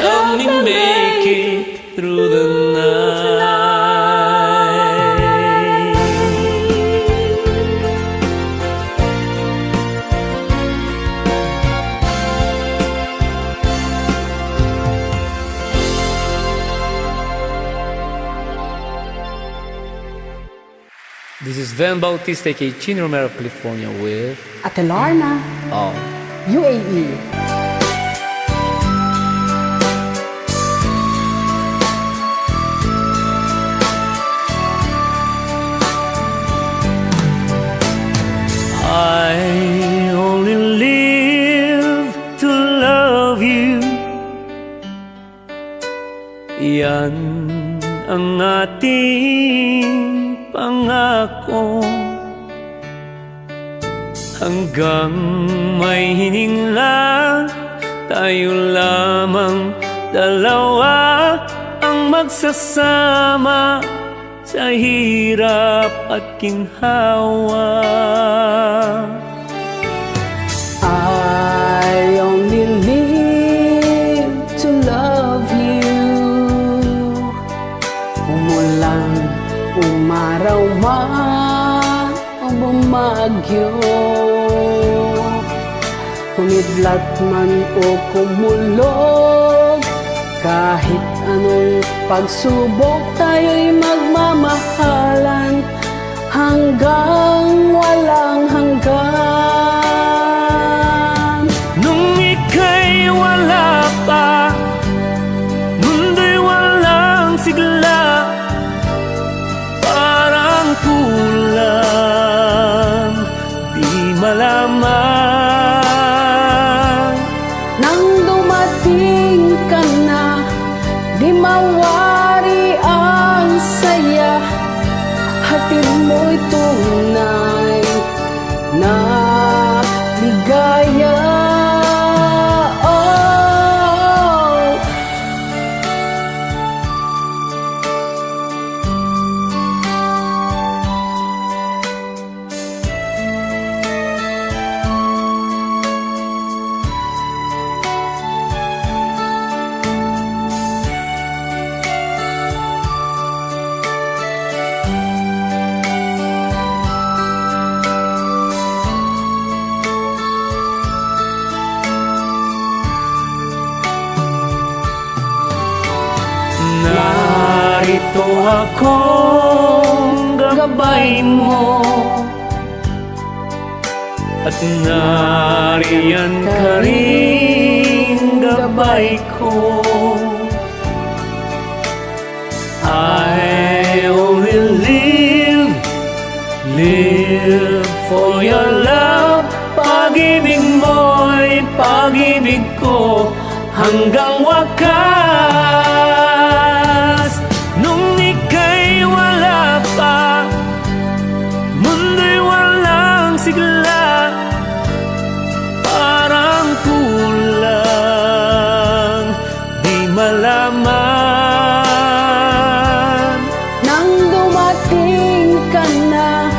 Help me make it through the night. This is Van Bautista, aka Chino Romero of California with Ate Lorna, Oh. UAE. I only live to love you. Yan ang ating pangako. Hanggang may hininglan, tayo lamang dalawa ang magsasama sa hirap at ginhawa. I only live to love you. Umulan, umaraw man o bumagyo, kumidlat man o kumulog, kahit anong pagsubok, tayo'y magmamahalan hanggang walang hanggan. Nung ika'y wala pa, mundo'y walang sigla, parang kulang, di malaman. Nang dumating ka na, di mawari ang saya, hatid mo'y tunay na ligaya. Oh, Narito akong gabay mo, at nariyan ka rin gabay ko. I only live for your love. Pag-ibig mo'y pag-ibig ko hanggang wakas. Nung ika'y wala pa, mundo'y walang sigla, parang kulang di malaman. Nang dumating ka na,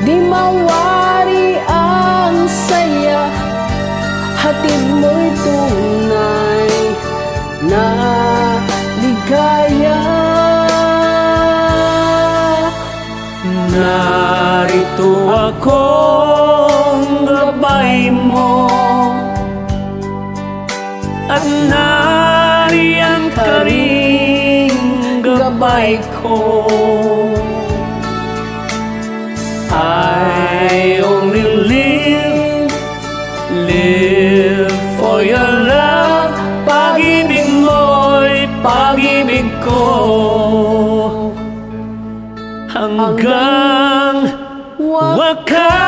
di mawari ang saya, hatid mo'y tunay na ligaya. Narito akong gabay mo, at nariyan ka rin gabay ko. I only live for your love. Pag-ibig mo'y pag-ibig ko hanggang wakas.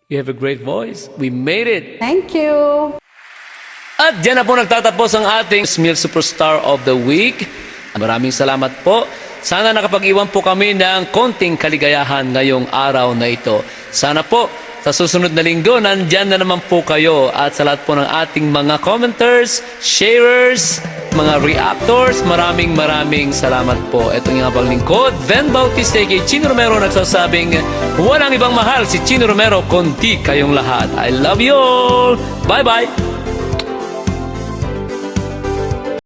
You have a great voice. We made it. Thank you. At dyan na po nagtatapos ang ating Smil Superstar of the Week. Maraming salamat po. Sana nakapag-iwan po kami ng konting kaligayahan ngayong araw na ito. Sana po sa susunod na linggo, nandyan na naman po kayo. At sa lahat po ng ating mga commenters, sharers, mga reactors, maraming salamat po. Ito nga bang lingkod, Van Bautista kay Chino Romero nagsasabing, walang ibang mahal si Chino Romero kundi kayong lahat. I love you all! Bye-bye!